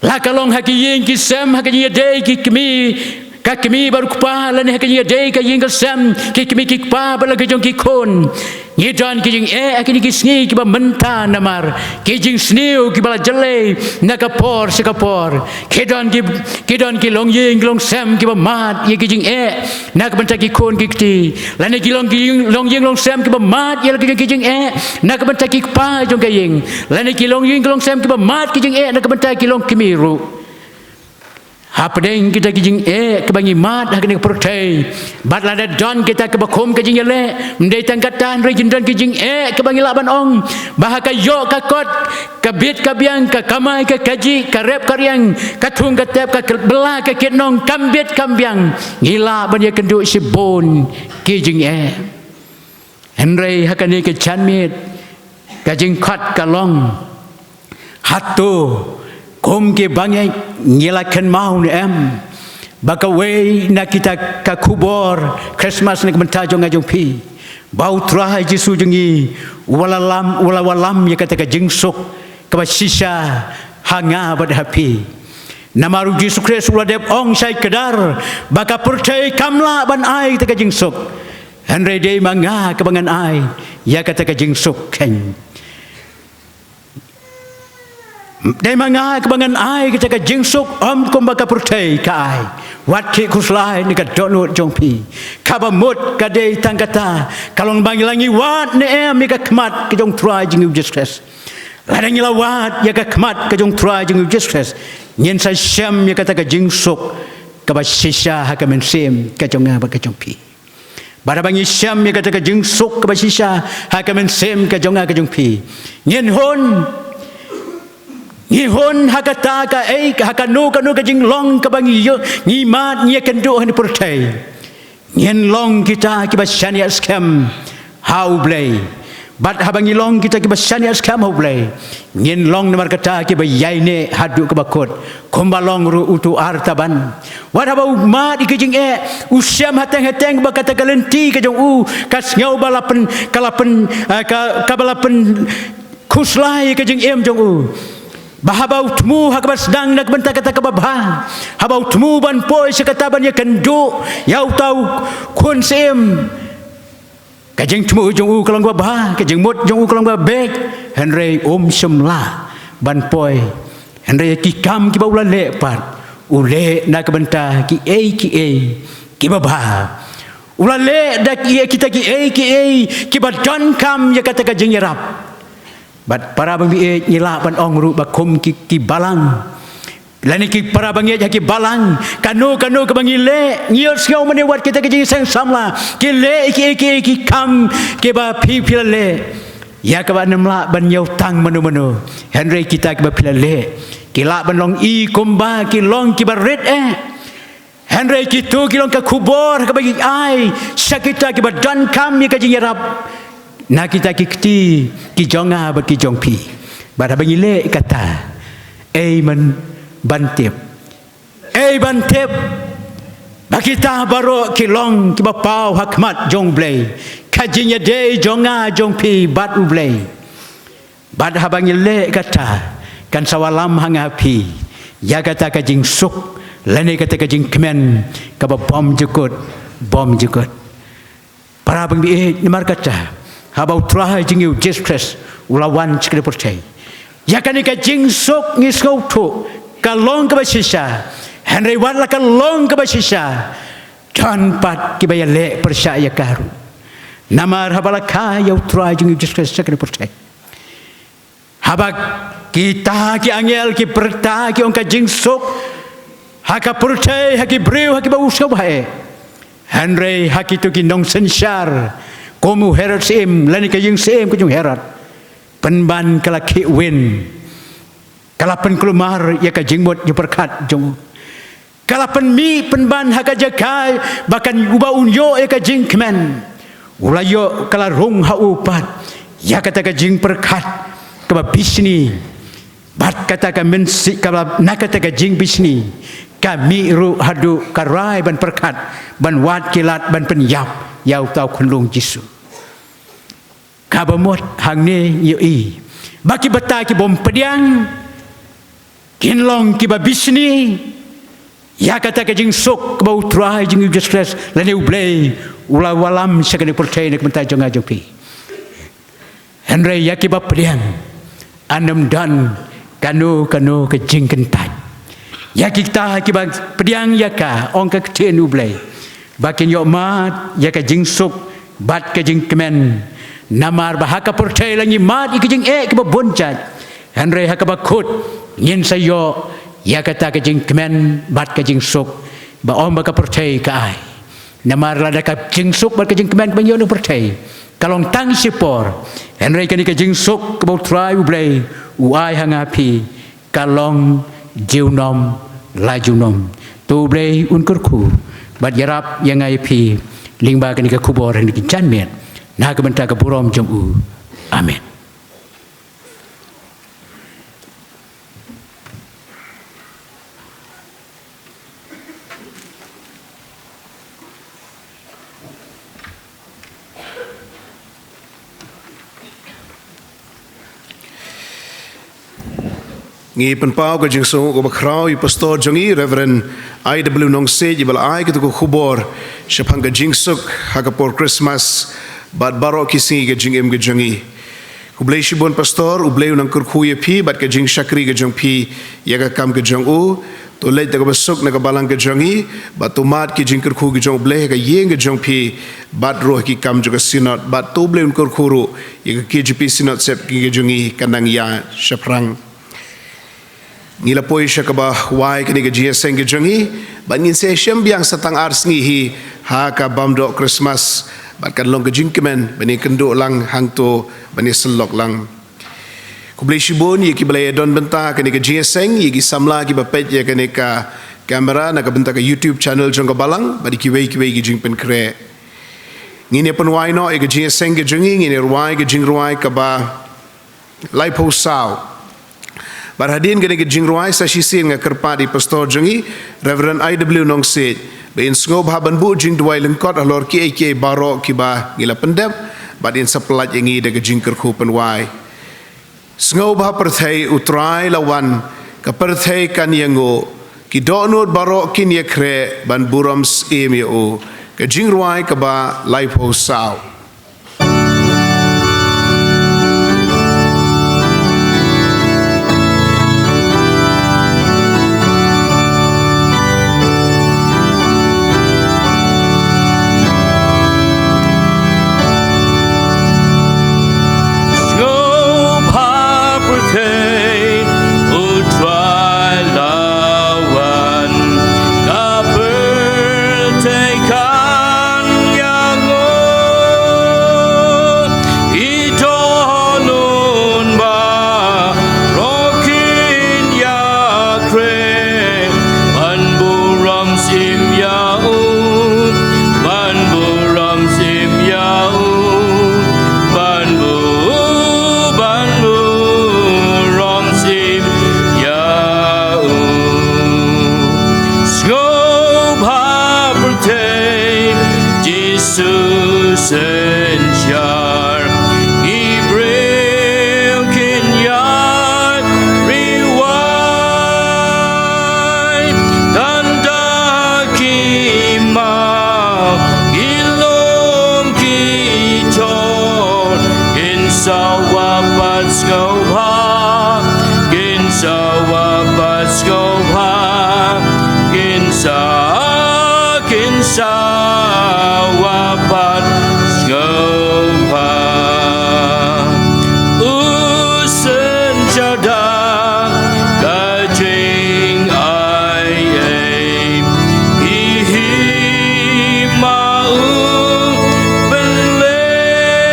La ka long ha ki ïing ki sem, ha ka jingïadei ki kmie, ka kmie bad u kpa, lane ha ka jingïadei ka ïing ka sem, ki kmie ki kpa bad la ka jong ki khun. Ngi don ki jingeh ha kine ki sngi kiba mynta namar ki jingsniew kiba la jyllei na ka por sha ka por. Ki don ki, ki don ki longïing ki longsem kiba mad ïa ki jingeh na ka bynta ki khun ki kti, lane ki long ki long ïing long sem kiba mad ïa la ki jong ki jingeh na ka bynta ki kpa jong ka ïing, lane ki long ïing ki long sem kiba mad ki jingeh na ka bynta ki long kmie ruh. Hapdeng kita ki jingeh kiba ngi mad ha kane ka pyrthei, bad lada don kita kiba khum ka jingïaleh, ym dei tang kata hynrei kin don ki jingeh kiba ngi lah ban ong ba ha ka ïoh ka kot, ka bit ka biang, ka kamai ka kajih, ka rep ka riang, ka thung ka tep, ka bylla ka kitnong, kam bit kam biang, ngi lah ban ïakynduh shibun ki jingeh. Hynrei ha kane ka janmiet ka jingkhot ka long, hato kum ki bangeit ngi la kynmaw ne em ba kawei na kita ka khubor Khristmas na ka bynta jong nga jong phi, ba U Trai Jisu jong ngi u la lam, u la wallam ïa kata ka jingsuk kaba shisha ha nga bad ha phi. Namar U Jisu Khrist u la dep ong shai kdar ba ka pyrthei kam lah ban ai kata ka jingsuk, hynrei dei ma nga kaba ngan ai ïa kata ka jingsuk khein. Dei ma nga kaba ngan ai kata ka jingsuk, ym kumba ka pyrthei ka ai. Wat khih khuslai na ka dohnud jong phi. Kaba mut ka dei tang kata, ka long ba ngi la ngi wad ne em ïa ka khmat ka jong U Trai jong ngi U Jisu Khrist. Lada ngi la wad ïa ka khmat ka jong U Trai jong ngi U Jisu Khrist, ngin sa shem ïa kata ka jingsuk kaba shisha ha ka mynsiem ka jong nga bad ka jong phi. Bad haba ngi shem ïa kata ka jingsuk kaba shisha ha ka mynsiem ka jong nga ka jong phi, ngin hun, ngi hun ha kata kaei, ha kano kano ka jinglong kaba ngi ïoh, ngi mad, ngi ïakynduh ha kane ka pyrthei. Ngin long kita kiba shaniah skhem ha U Blei. Bad haba ngi long kita kiba shaniah skhem ha U Blei, ngin long namar kata kiba ïaineh haduh kaba kut, kumba long ruh uto u artaban. Wat haba u mad ïa ka jingeh, u shem hateng hateng ba kata ka lynti ka jong u ka sngew ba la pyn, ka la pyn, eh, ka, kaba la pynkhuslai ïa ka jingim jong u. Ba haba u thmu ha kaba sdang na ka bynta kata kaba bha, haba u thmu ban poi sha kata ban ïakynduh ïa uta u khun syiem, ka jingthmu jong u ka long kaba bha, ka jingmut jong u ka long kaba beit, hynrei um shym lah ban poi. Hynrei ki kam kiba u la leh pat, u leh na ka bynta kiei kiei kiba bha. U la leh da ki, kita kiei kiei kiba donkam ïa kata ka jingïarap. Bad para bangeit, ngi lah ban ong ruh ba kum ki, ki balang, lane ki para bangeit ha ki balang, kano kano kaba ngi leh, ngi ïohsngew mynne wat kita ki jingïaseng samla, ki leh kiei kiei ki kam kiba phi, phi la leh, ïa kaba ym lah ban ïoh tang mano mano. Hynrei kita kiba phi la leh, ki lah ban long i kumba ki long kiba rit eh. Hynrei kito ki long ka khubor kaba ngi ai sha kita kiba donkam ïa ka jingïarap na kita ki kti ki jong nga bad ki jong phi. Bad haba ngi leh kata, ei man ban tip, ei ban tip ba kita baroh ki long kiba paw ha khmat jong U Blei, ka jingïadei jong nga jong phi bad U Blei. Bad haba ngi leh kata, kan sa wallam ha nga ha phi ïa kata ka jingsuk lane kata ka jingkmen kaba bymjukut, bymjukut. Para bangeit, namar kata, haba U Trai jong ngi U Jisu Khrist u la wan sha kane ka pyrthei, ïa kane ka jingsuk ngi sngewthuh ka long kaba shisha. Hynrei wat la ka long kaba shisha, don pat kiba ïaleh pyrshah ïa ka ruh. Namar haba la kha ïa U Trai jong ngi U Jisu Khrist sha kane ka pyrthei, haba kita ki angel ki pyrta, ki ong ka jingsuk ha ka pyrthei, ha ki briew, ha kiba u sngewbha eh. Hynrei ha kito ki nongsynshar, kum u Herod Syiem lane ka ïing syiem ka jong u Herod, pynban ka la khih win, ka la pynkulmar ïa ka jingmut jingpyrkhat jong u. Ka la pynmih pynban ha ka jaka ba kan, uba un ïoh ïa ka jingkmen. U la ïoh, ka la rung ha u pat ïa kata ka jingpyrkhat kaba bishni. Bad kata ka mynsiem, kaba na kata ka jingbishni ka mih ruh haduh ka rai ban pyrkhat, ban wad ki lad, ban pynïap ïa uta u khunlung Jisu. Kaba mut hangne ngi ïohi ba ki bynta ki bym pdiang kin long kiba bishni ïa kata ka jingsuk kaba U Trai jong ngi U Jisu Khrist lane U Blei u la wallam sha kane ka pyrthei na ka bynta jong nga jong phi. Hynrei ïa kiba pdiang, ym don kano kano ka jingkyntait. Ïa kita kiba pdiang ïa ka, ong ka ktien U Blei, ba kin ïoh mad ïa ka jingsuk bad ka jingkmen. Namar ba ha ka pyrthei la ngi mad ïa ka jingeh kiba bun jait, hynrei ha kaba kut ngin sa ïoh ïa kata ka jingkmen bad ka jingsuk ba ym ba ka pyrthei ka ai. Namar lada ka jingsuk bad ka jingkmen ba ngi ïoh na ka pyrthei ka long tang shipor, hynrei kane ka jingsuk kaba U Trai U Blei u ai ha nga ha phi, ka long junom la junom. To U Blei un kyrkhu bad ïarap ïa nga ïa phi lyngba kane ka khubor ha kine ki janmiet, na ka bynta ka burom jong u. Amen. Ngi pynpaw ka jingsngewnguh kaba khraw ïa u pastor jong ngi, Reverend I W Nongsiej, iba la ai kata ka khubor shaphang ka jingsuk ha ka por Christmas bad baroh ki sngi ka jingim ka jong ngi. Khublei shibun pastor, U Blei un nang kyrkhu ïa phi bad ka jingshakri ka jong phi ïa ka kam ka jong u. To leit da kaba suk na ka balang ka jong ngi, bad to mad ki jingkyrkhu ki jong U Blei ha ka ïing ka jong phi, bad ruh ha ki kam jong ka synod, bad to U Blei un kyrkhu ruh ïa ka K J P Synod Sep ka jong ngi kan nang ïa shaphrang. Ngi la poi sha kaba wai kane ka jingïaseng ka jong ngi, bad ngin sa ïashem biang sa tang ar sngi hi ha ka bym doh Christmas, bad kan long ka jingkmen ban ïakynduh lang hangto, ban ïasyllok lang. Khublei shibun ïa kiba la ïadon bynta ha kane ka jingïaseng, ïa ki samla kiba peit ïa kane ka camera na ka bynta ka YouTube channel jong ka balang, bad ïa kiwei kiwei ki jingpynkhreh. Ngin ïa pynwai noh ïa ka jingïaseng ka jong ngi, ngin ïa rwai ka jingrwai kaba laiphew saw. Bad hadien kane ka jingrwai sa shisien nga kyrpad ïa i pastor jong ngi, Reverend I W Nongsiej, ba in sngewbha ban buh jingduwai lyngkot halor kiei kiei baroh kiba ngi la pyndep, bad in sa pyllait ïa ngi da ka jingkyrkhu pynwai. Sngewbha pyrthei, U Trai la wan, ka pyrthei kan ïanguh, ki dohnud baroh kin ïakhreh ban burom syiem ïa u. Ka jingrwai kaba laiphew saw. Sngewbha pyrthei, U Trai la wan, ka pyrthei kan ïanguh, ki dohnud baroh kin ïakhreh ban burom syiem ïa u, ban burom syiem ïa u, ban bu, ban burom syiem ïa u. Sngewbha pyrthei, Jisu synshar, ki briew kin ïa riwai, tang da ki maw, ki lum ki jor, kin sa wad pat sngewbha, kin sa wad pat sngewbha, kin sa, kin sa wad pat sngewbha. U synshar da ka jingai ei, i hima u pynleit,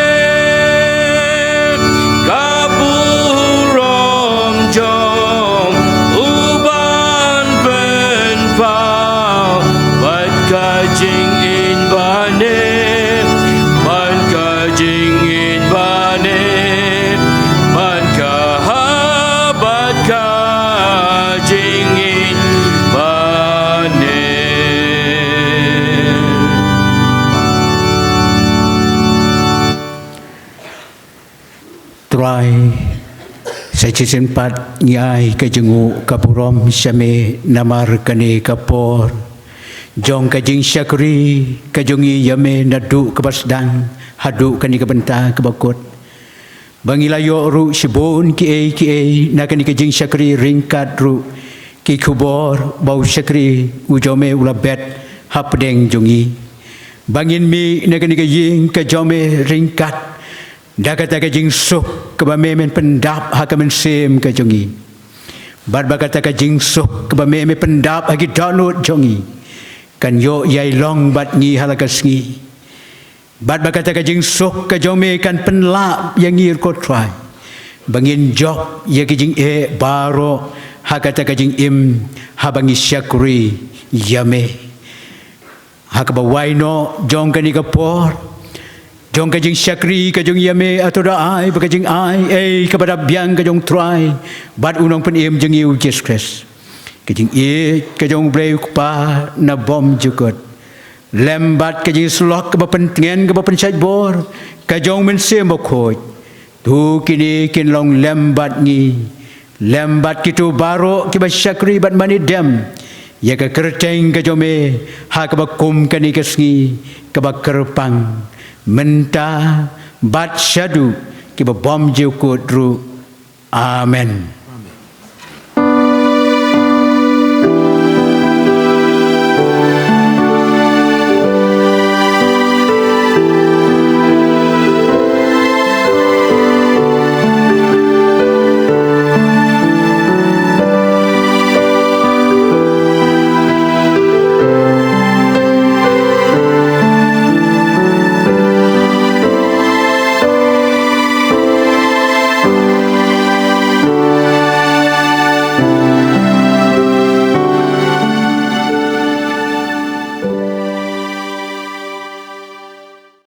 ka burom jong u ban pynpaw, bad ka jingïeit bane, bad ka jingïeit bane, bad ka, bad ka jingïeit bane. Trai, sa shisien pat ngi ai ka jingnguh ka burom sha me namar kane ka por jong ka jingshakri ka jong ngi ïa me naduh kaba sdang haduh kane ka bynta kaba kut. Ba ngi la ïoh ruh shibun kiei kiei na kane ka jingshakri ryngkat ruh ki khubor ba u shakri u jong me u la bet hapdeng jong ngi. Ba ngin mih na kane ka ïing ka jong me ryngkat da kata ka jingsuk kaba me men pyndap ha ka mynsiem ka jong ngi. Bad ba kata ka jingsuk kaba me men pyndap ha ki dohnud jong ngi kan ïoh ïai long bad ngi ha la ka sngi. Bad ba kata ka jingsuk ka jong me kan pynlah ïa ngi ruh ko Trai, ba ngin jop ïa ki jingeh baroh ha kata ka jingim haba ngi shakri ïa me. Ha kaba wai noh jong kane ka por jong ka jingshakri ka jong ngi ïa me, ato da ai ba ka jingai ei kaba da biang ka jong Trai bad u Nongpynim jong ngi u Jisu Khrist, ka jingïeit ka jong U Blei U Kpa na bymjukut, lem bad ka jingsyllok kaba pyntngen kaba pynshait bor ka jong u Mynsiem Bakhuid, to kine kin long lem bad ngi, lem bad kito baroh kiba shakri bad mane dem ïa ka kyrteng ka jong me ha kaba kum kane ka sngi kaba kyrpang, mynta bad shaduh kiba bymjukut ruh. Amen.